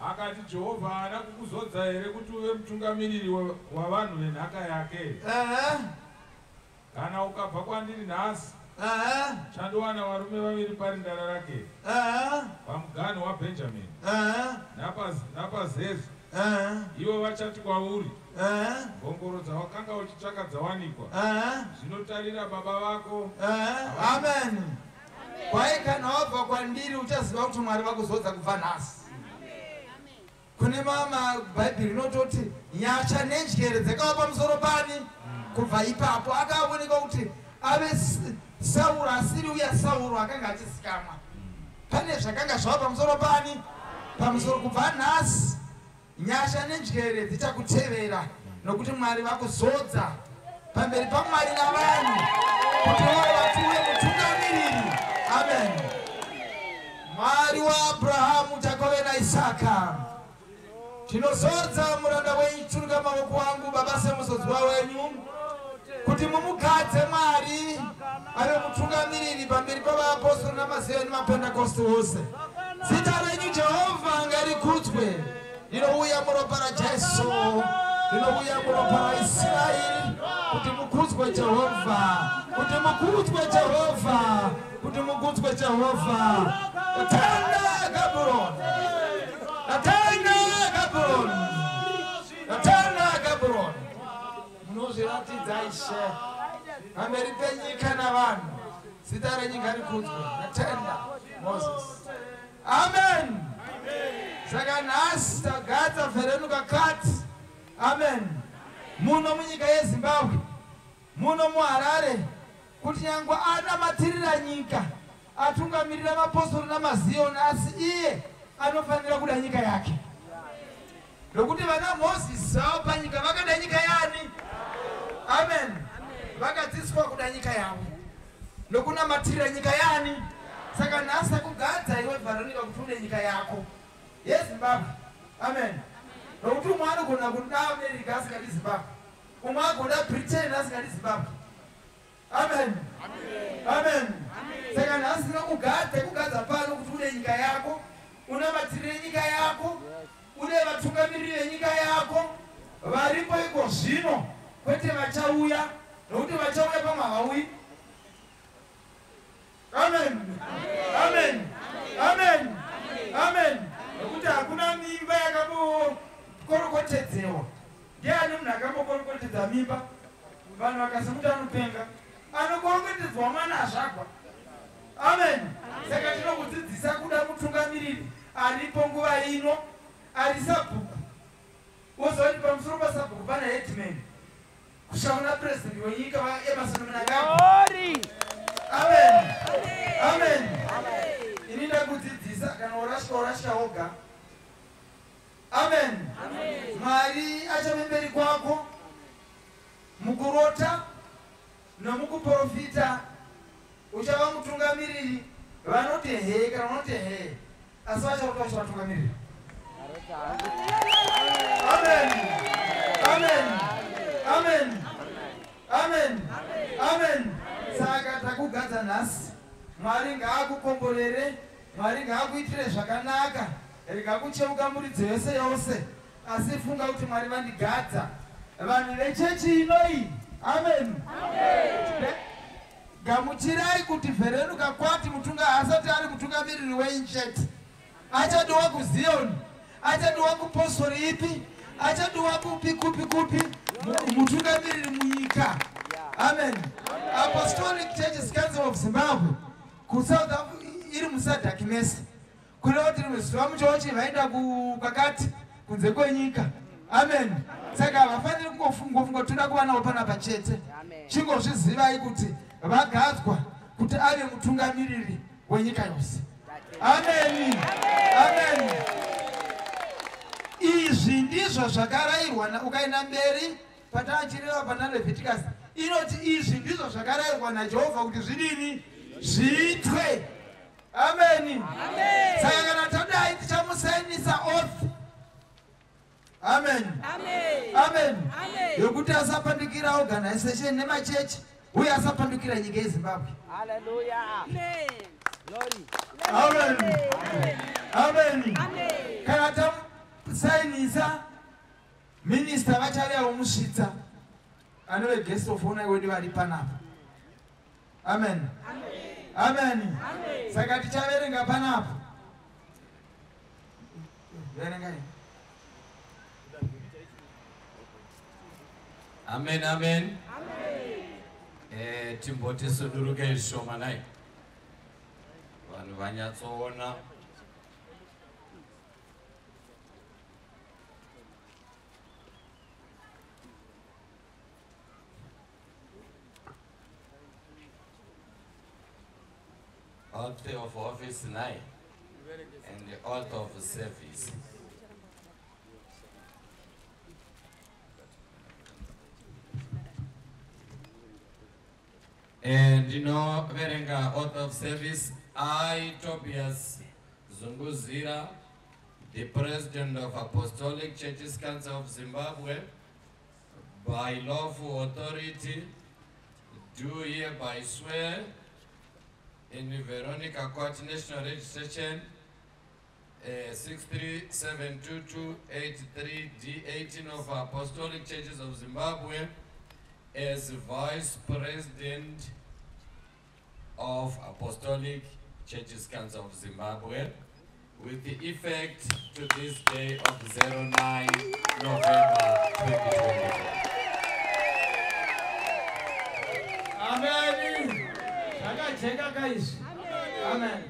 Akati, Jehovha haana kukuzodza here kuti uve mutungamiriri wavanhu venhaka yake? Kana ukabva kwandiri nhasi, chandowana varume vaviri parinda raRakeri pamuganhu waBhenjamini napaZeza. Ivo vachati kwauri, Mbongoro dzawakanga uchitsvaka dzawanikwa. Zvino tarira, baba vako Amen. Kwai kana wabva kwandiri, uchaziva kuti Mwari vakuzodza kubva nhasi. Kune mama Bhaibheri rinototi nyasha nenjere dzakava pamusoro pani. Kubva ipapo akaonekwa kuti ave Sauro asiri uya Sauro akanga achizikamwa. Pane zvakanga zvava pamusoro pani, pamusoro. Kubva nhasi nyasha nenjere dzichakutevera, nokuti Mwari vakuzodza pamberi paMwari navanhu kuti uve vatiuye mutungamiriri. Amen. Mwari waAbhurahamu, Jakove naIsaka, tinozodza muranda wenyu. Churika mavoko angu, Baba, semuzodzwa wenyu, kuti mumugadze, Mwari, ave mutungamiriri pamberi pavaapostoli namaziva nemapentekosti ose. Zita renyu, Jehovha, ngarikudzwe. Rinouya muropa raJesu, rinouya muropa raIsraeri, kuti mukudzwe, Jehovha, kuti mukudzwe, Jehovha, kuti mukudzwe, Jehovha. Tenda Gaburoni, tatenda Gaburoni, tatenda Gaburoni. Munozviratidza, Ishe, pamberi penyika navanhu. Zita renyu ngarikudzwe. Natenda Moses. Amen. Saka nhasi tagadza Veronica Kwati, amen, muno munyika yeZimbabwe, muno muHarare, kuti nyangwe anamatirira nyika, atungamirira mapostori namaziyoni, asi iye anofanira kuda nyika yake, nokuti vana Mozisi vavo panyika vakada nyika yani. Amen. Vakadzidziswa kuda nyika yavo nokunamatirira nyika yani. Saka nhasi takugadza iwe Veronica kuti ude nyika yako yeZimbabwe. Amen. Nokuti umwe anogona kuda America asingadi Zimbabwe, umwe agoda Britain asingadi Zimbabwe. Amen, amen. Saka nhasi tinokugadza, kugadza pano kuti ude nyika yako, unamatirire nyika yako, ude vatungamiriri venyika yako varipo iko zvino, kwete vachauya, nokuti vachauya pamwe havauyi. Amen, amen, amen, amen. Nokuti hakuna mimba yakambokorokotedzewa. Ndiani munhu akambokorokotedza mimba, vanhu vakasekuti anopenga? Anokorokotedzwa mwana azvagwa. Amen. Saka tinokudzidzisa kuda mutungamiriri aripo nguva ino, ari sabhuku, woziva kuti pamusoro pasabhuku pana headman, kusvika kuna purezidendi wenyika, vaEmmerson Mnangagwa. Amen, amen. Ini ndakudzidzisa, kana urasvika, urasvika woga. Amen. Mwari achave mberi kwako mukurota nomukuprofita. Uchava mutungamiriri. Vanoti he kana vanoti he, asi vacharota vachivatungamirira. Amen, amen, amen, amen, amen. Saka takugadza nhasi. Mwari ngaakukomborere, Mwari ngaakuitire zvakanaka. Rega kucheuka muridzo yose yose, asi funga kuti Mwari vandigadza. Vanhu vechechi inoi, amen, gamuchirai kuti Veronica Kwati mutunga asati ari mutungamiriri wenyu chete. Achadiwa kuZion, achadiwa kupostori ipi, achadiwa kupi, kupi, kupi, mutungamiriri munyika. Amen. Apostolic Churches Council of Zimbabwe kuSouth iri muSADC mese, kureva kuti rimwe zuva muchochi vaenda kwakati kunze kwenyika. Amen. Saka havafaniri kungofunga toda kuva navo panapa chete. Chingozvizivai kuti vagadzwa kuti ave mutungamiriri wenyika yose. Amen, amen. Izvi ndizvo zvakarayirwa. Ukaenda mberi pataachireva pana Leviticus, inoti izvi ndizvo zvakarayirwa naJehovha kuti zvidini? Zviitwe. Ameni. Saka kana tadai, tichamusainisa oath, amen, amen, yokuti asapandukira organization nemachechi uye asapandukira nyika yeZimbabwe. Amen. Amen. Kana tamusainisa, minista vachauya vomusvitsa, anove guest of honor wedu vari panapa. Amen. Amen. Saka tichaverenga panapa. Verengai. Amen, amen. Timboti suduruke zvishoma nai, vanhu vanyatsoona. Oath of office nai and the oath of service. Ndinoverenga oath of service. I, Tobias Zunguzira, the President of Apostolic Churches Council of Zimbabwe, by lawful authority, do hereby swear in Veronica Kwati National Registration 6372283D18 of Apostolic Churches of Zimbabwe as Vice President of Apostolic Churches Council of Zimbabwe, with the effect to this day of 09 November 2024. Amen. Zvakajeka kaizvi. Amen.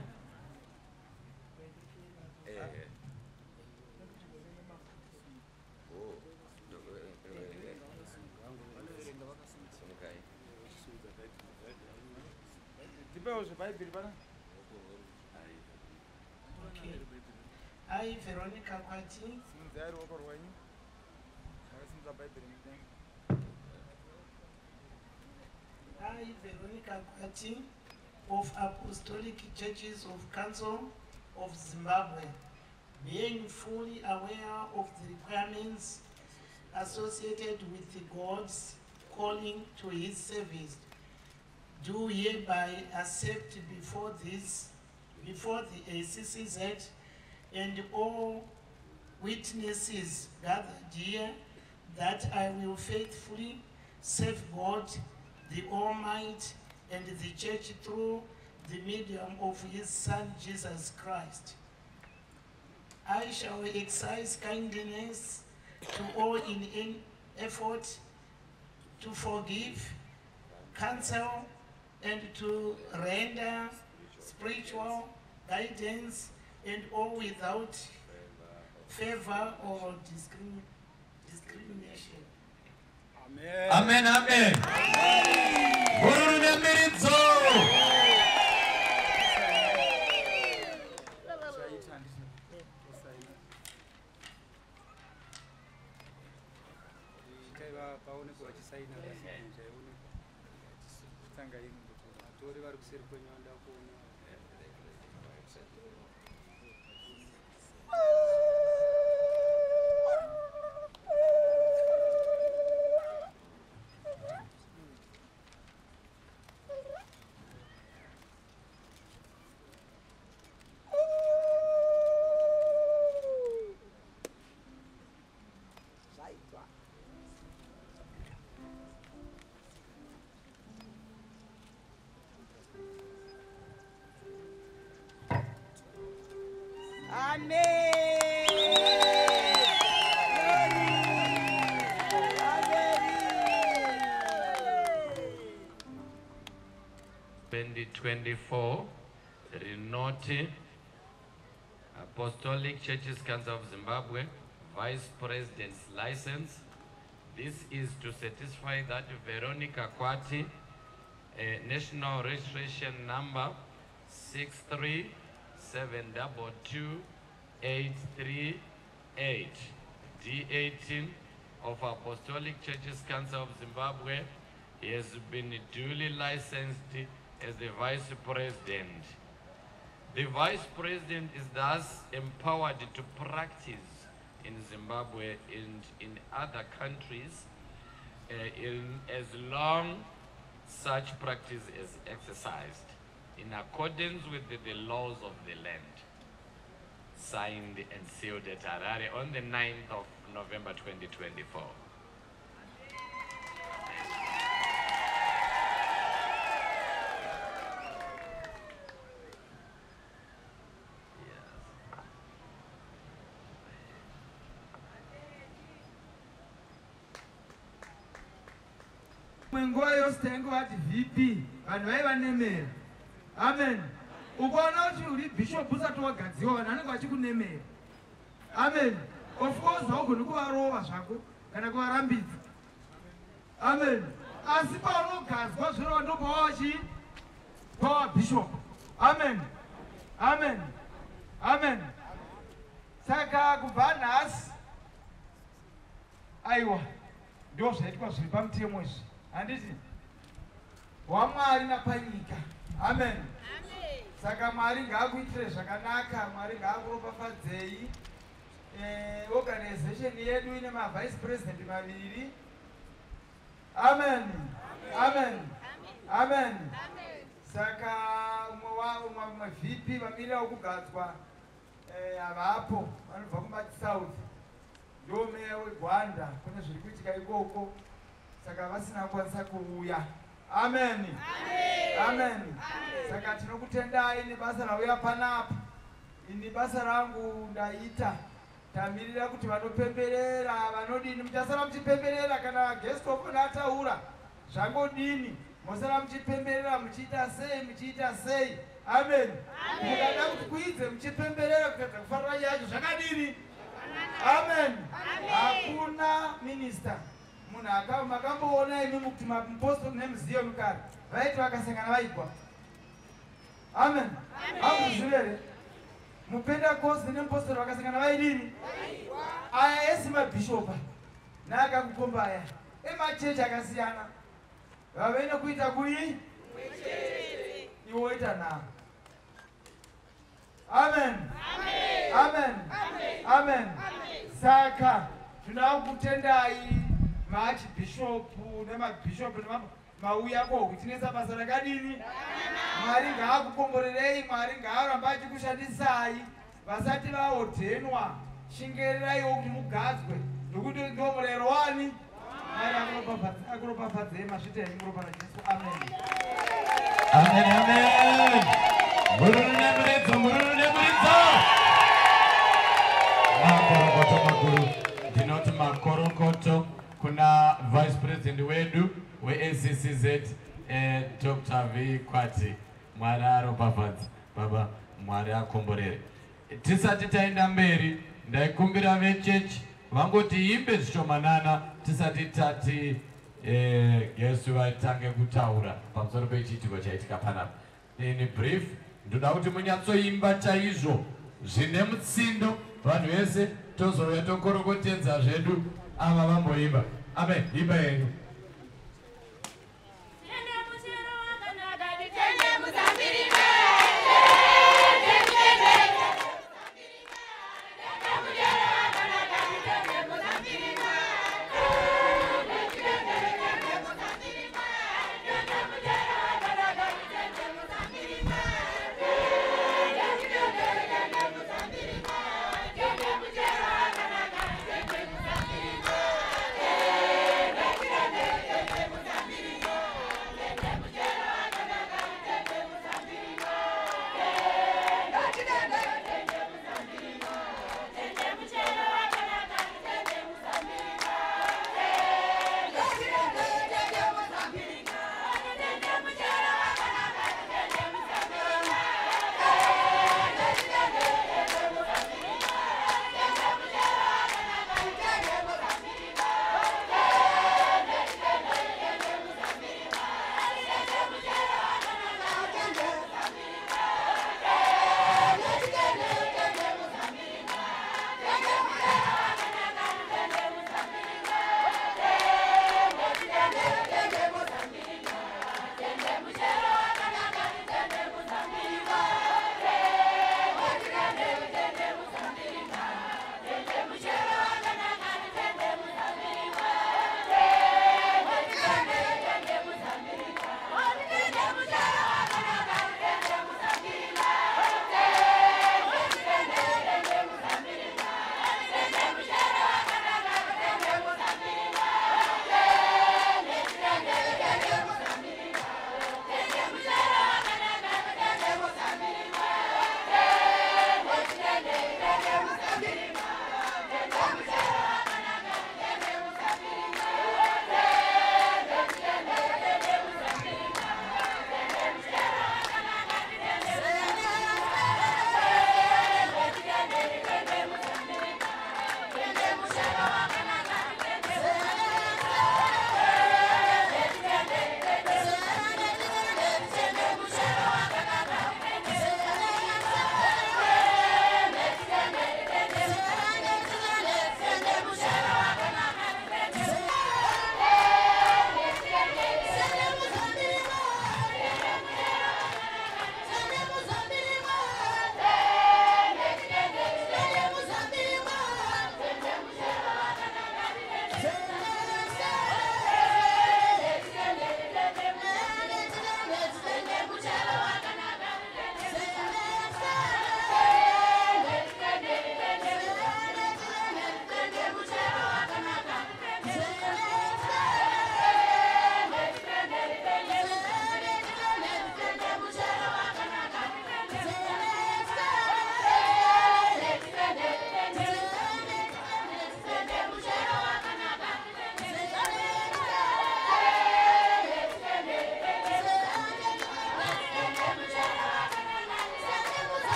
Tipewo zvebhaibheri pana. Okay. I, Veronica Kwati, Simudzai ruoko rwenyu. Makasimudza bhaibheri mudenga. I, Veronica Kwati, of Apostolic Churches of Council of Zimbabwe, being fully aware of the requirements associated with the God's calling to his service, do hereby accept before the ACCZ and all witnesses gathered here, that I will faithfully serve God, the Almighty, and the Church through the medium of his Son, Jesus Christ. I shall exercise kindness to all in any effort to forgive, counsel, and to render spiritual guidance, and all without favor or discrimination. Amen, amen. Hururu nembiridzo. Zvaita handiti tosaina. Chitai paonekwa vachisaina, pasignature ionekwa. Tanga ino vatori vari kuseri kwenyu vanoda kuona. Amen. Glory. Amen. 2024 rinoti Apostolic Churches Council of Zimbabwe Vice President's license. This is to satisfy that Veronica Kwati, national registration number 6372238 D18 of Apostolic Churches Council of Zimbabwe, has been duly licensed as the Vice President. The Vice President is thus empowered to practice in Zimbabwe and in other countries in as long such practice is exercised. in accordance with the laws of the land. Signed and sealed at Harare on the 9th of November 2024. Nguva yose tainge vati VP, vanhu vaivanemera. Amen. Ukaona kuti uri bishop usati wagadziwa, vanhu vanenge vachikunemera. Amen. Of course haugoni kuvarova zvako kana kuvarambidza. Amen. Asi paunogadzwa zvorova ndopawava chii? Pawa bishop. Amen. Amen. Amen. Saka kubva nhasi, aiwa, ndo zvaitwa zviri pamutemo izvi, handiti? WaMwari napanyika. Amen. Saka Mwari ngaakuitire zvakanaka, Mwari ngaakuropafadzei. Organization yedu ine mavice president 2. Amen. Amen. Amen. Saka umwe VP vamirira kugadzwa havapo, vanobva kuMati South, ndo meya weGwanda, kune zviri kuitika ikoko, saka vasina kukwanisa kuuya. Amen. Amen. Saka tinokutendai nebasa rauya panapa. Ini basa rangu ndaita, tamirira kuti vanopemberera vanodini, muchasara muchipemberera kana guest of honor ataura zvangodini, mosara muchipemberera muchiita sei, muchiita sei. Amen. Mukada kuti kuidze muchipemberera kutadza kufarira yacho zvakadini? Amen. Hakuna minister munhu makamboona imi mukuti mupostori nemuZion kare vaiti vakasangana vaigwa. Amen. Hamuzvizivi here? MuPentecost nemupostori vakasangana vaidini? Aya esi mabhishopa neakakukomba aya emachechi akasiyana vave nekuita kui iwe woita nharo. Amen. Amen. Amen. Saka tinokutendai maarchbishop nemabhishop mauya kokutinesa basa rakadini. Mwari ngaakukomborerei, Mwari ngaaramba achikushandisai. Vasati vaodhenwa, shingeriraiwo kuti mugadzwe, nokuti ndo murayiro wani. Mwari akuropafadzei, mazvita henyu muropa raJesu. Amen. Amen. Amen. Mururu nemuridzo, mururu nemuridzo. Makorokoto makuru. Ndinoti makorokoto kuna vice president wedu weACCZ, Dr. V Kwati. Mwari aropafadze baba, Mwari akomborere. Tisati taenda mberi, ndaikumbira vechechi vangoti imbe zvishomanana tisati tati guest vatange kutaura pamusoro pechiitiko chaitika panapa. In brief, ndoda kuti munyatsoimba chaizvo zvine mutsindo, vanhu vese tozouya tokorokotedza zvedu ava vamboimba. Amen. Imba yenyu.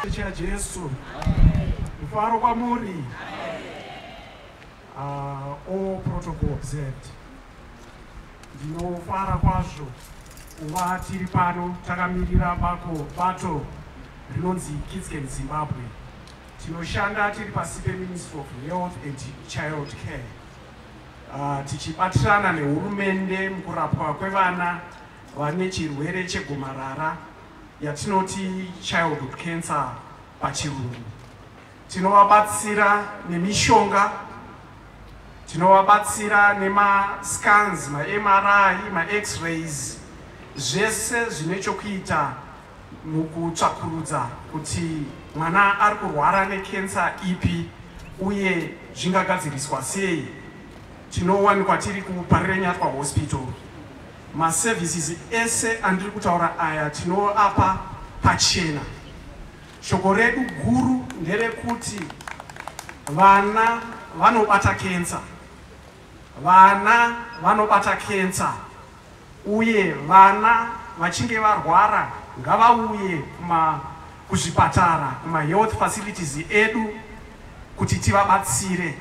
Jesu. Mufaro kwamuri. All protocol observed. Ndinofara kwazvo kuva tiri pano takamirira bako bato rinonzi KidsCan Zimbabwe. Tinoshanda tiri pasi peMinistry of Health and Child Care. Tichibatirana nehurumende mukurapwa kwevana vane chirwere chegomarara yatinoti childhood cancer pachirungu. Tinovabatsira nemishonga, tinovabatsira nemascans, maMRI, maX-rays, zvese zvine chokuita mukutsvakurudza kuti mwana ari kurwara nekensa ipi uye zvingagadziriswa sei. Tinowanikwa tiri kuParirenyatwa Hospital. Maservices ese andiri kutaura aya tinoapa pachena. Shoko redu guru nderekuti vana vanobata kensa, vana vanobata kensa, uye vana vachinge varwara ngavauye kuzvipatara, kumahealth facilities edu kuti tivabatsire.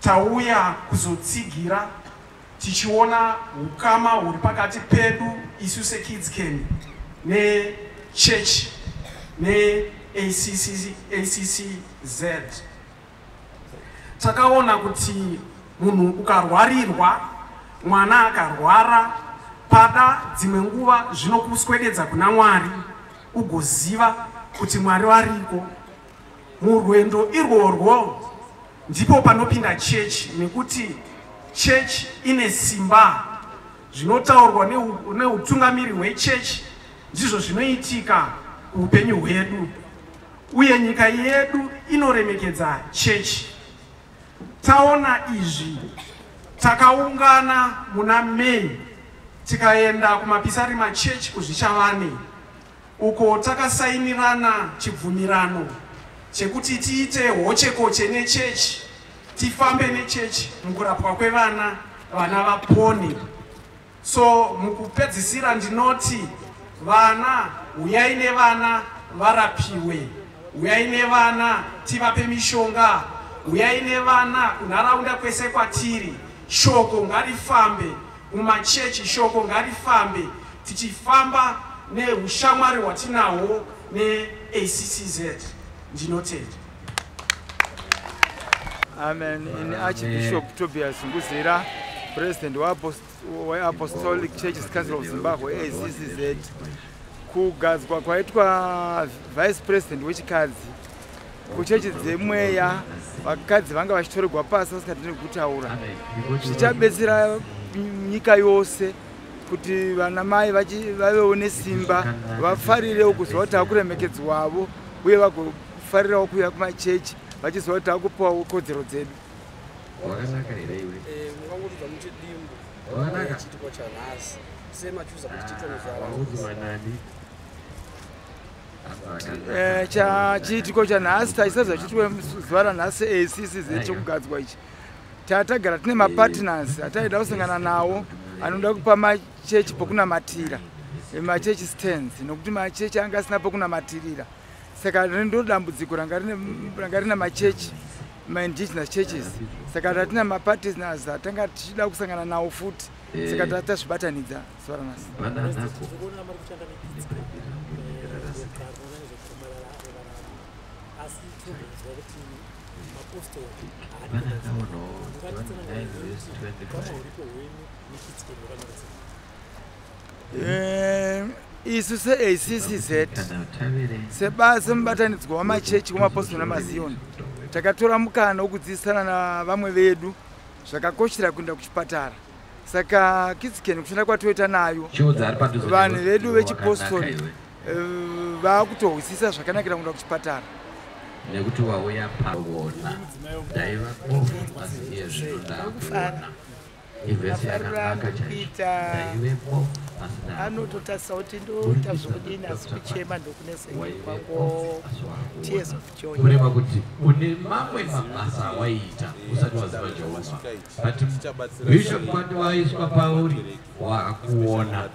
Tauya kuzotsigira tichiona ukama huri pakati pedu isu seKidsCan nechechi neACCZ. Takaona kuti munhu ukarwarirwa, mwana akarwara, pada dzimwe nguva zvinokuswededza kuna Mwari, ugoziva kuti Mwari variko. Murwendo irworwo ndipo panopinda chechi, nekuti chechi ine simba. Zvinotaurwa neutungamiri hwechechi ndizvo zvinoitika kuupenyu hwedu, uye nyika yedu inoremekedza chechi. Taona izvi, takaungana muna May tikaenda kumapisarima chechi kuZvishavane, uko takasainirana chibvumirano chekuti tiite hochekoche nechechi, tifambe nechechi mukurapwa kwevana, vana vapone. So mukupedzisira ndinoti vana, uyai nevana varapiwe, uyai nevana tivape mishonga, uyai nevana kunharaunda kwese kwatiri. Shoko ngarifambe mumachechi, shoko ngarifambe, tichifamba neushamwari hwatinahwo neACCZ. Ndinotenda. Amen. In Archbishop Tobias Nguzira, President weApostolic Churches Council of Zimbabwe, ACCZ. Kugadzwa kwaitwa Vice President wechikadzi kuchechi dzemweya, vakadzi vanga vachitorerwa pasi vasingatenderi kutaura, zvichabetsera nyika yose kuti vana mai vavewo nesimba, vafarirewo kuziva kuti takuremekedzwavo, uye vagofarirawo kuuya kumachechi vachiziva kuti takupiwawo kodzero dzedu. Wakanaka here iwe? Mungangotudza muchidimbu Wakanaka. chiitiko chanhasi semachuza kuti chiitwe Wauzi manani? Chiitiko chanhasi taisazva chiitwe zuva ranhasi ACCZ chekugadzwa ichi. Tatagara tine mapartners ataida kusangana nawo anoda kupa machechi pokunamatira, machechi stands, nokuti machechi anga asina pokunamatirira. Saka ndo dambudziko ranga rine machechi, maindigenous churches. Saka tatina mapartners atanga tichida kusangana nawo futi, saka tatazvibatanidza zuva ranhasi. Tikuona muri kushanda neKidsCan asi tinombonzwa kuti mapostori haadi. Ukama huripo hwenyu neKidsCan hwakamira sei? Isu seACCZ, semubatanidzwa wamachechi wemapostori namaZion, takatora mukana wekudzidzisana navamwe vedu zvakakoshera kuenda kuchipatara. Saka KidsCan kushanda kwatoita nayo, Chiudza ari padhuze vanhu newe, vedu iwe vechipostori wakanaka iwe. vakutohwisisa zvakanakira kuenda kuchipatara. Nekuti wauya pavona, ndaiva bofu asi iye zvino ndakuona. Ivhesi yakanaka chaizvo. Kuita Ndaive bofu asi ndakuona. anototarisa kuti ndoita zvokudini, asi kuchema ndokuneseka kwango, tears of joy. Kureva kuti une mamwe mabasa awaiita usati waziva Jehovha, but Bishop kwati waiswa pauri waakuona.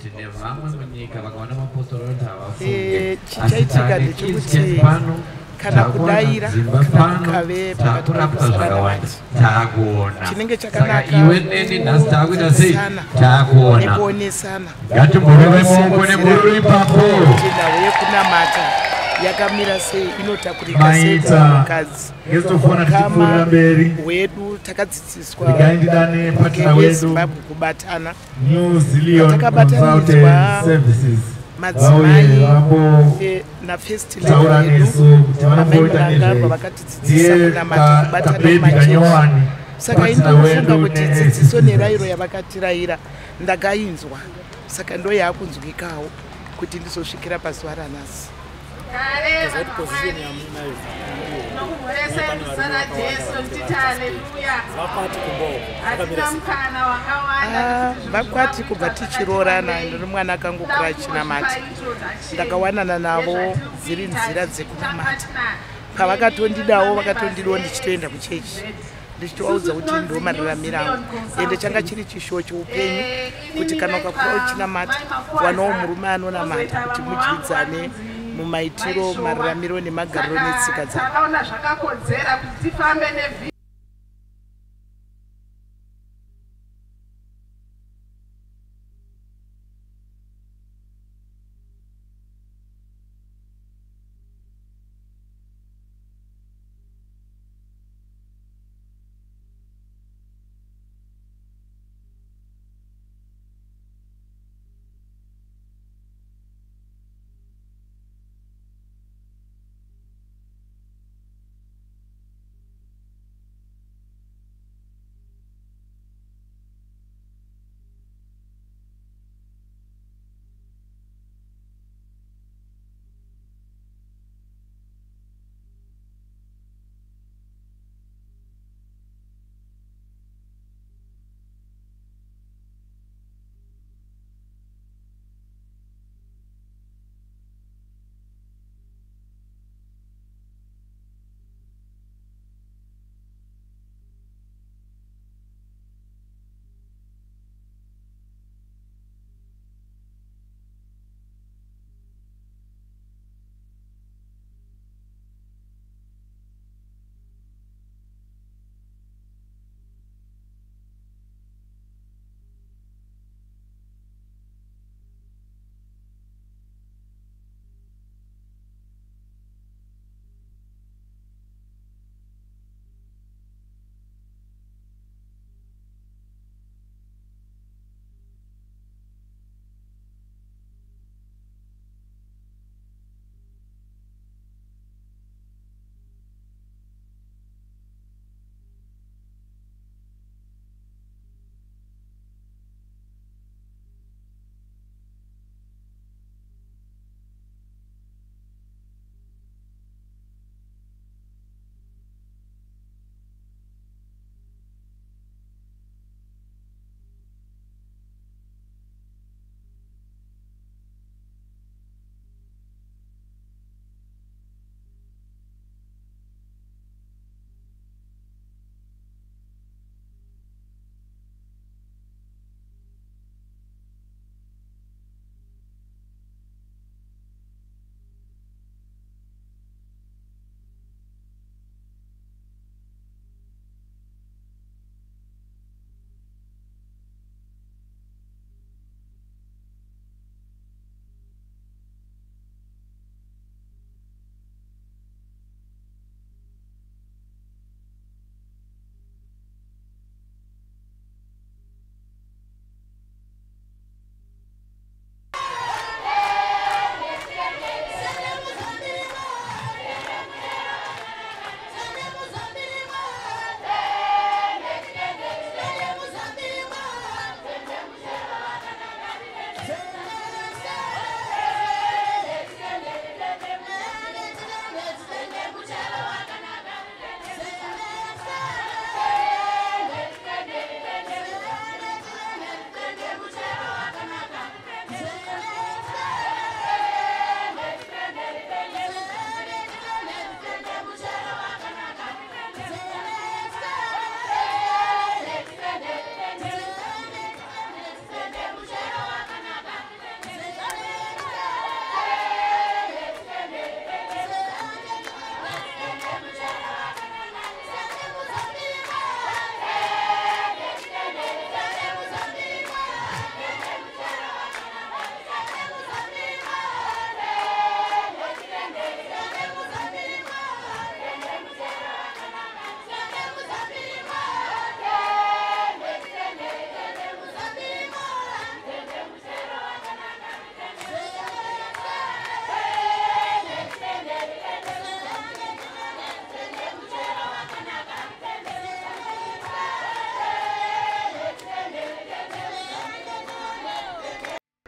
Tine vamwe munyika vakaona mapostori vanoti havafunge. Eh, chichaitika Asi taane ndechekuti Kids pano, kana takuwana kudaira dzimba kana pano, kukave pakati takurapwa pekusara zvakawanda, taakuona. Chinenge Saka chakanaka iwe neni nhasi taakuita sei? kudzidzisana Taakuona. nekuonesana Ngatimborove maoko nemhururu ipapo. Kuti nhau yekunamata yakamira sei, inotakurika sei Maita. kumunhukadzi. Ngezitofona tichipfuurira mberi. Hwedu takadzidziswa Regai ndidane partner wedu. Zimbabwe kubatana. New Zealand Takabatanidzwa Consultant Services madzimai vauye vambo nafirst taura lady yedu nesu kuti Amai vanomboita Mnangagwa nezvei. vakatidzidzisa Ndiye kunamata, kubatana kabhebhi mumachechi. kanyowani Saka partner indinofunga wedu kuti ne dzidziso nerayiro yavakatirayira ndakainzwa, saka ndo yaakunzwikawo kuti ndizosvikira pazuva ranhasi. Kuti position yamunayo Nokumhoresa muzita raJesu ndichiti haleluya. vakwati kumba uko Hatina zvakamira sei? mukana wakawanda. Ah, vakwati kubva tichiroorana, ndiri mwana akangokura achinamata. Ndakawanana navo dziri nzira dzekunamata. Pavakatondidawo vakatondidawo ndichitoenda kuchechi, ndichitovaudza kuti ndo mararamiro angu, ende changa chiri chishuwo cheupenyu kuti kana ukakura uchinamata, wanawo murume anonamata, kuti mudyidzane mumaitiro, mararamiro nemagariro netsika dzako. Takaona zvakakodzera kuti tifambe nevhi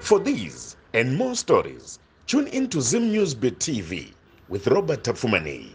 For these and more stories, tune in to Zim News Bit TV with Robert Tafumani.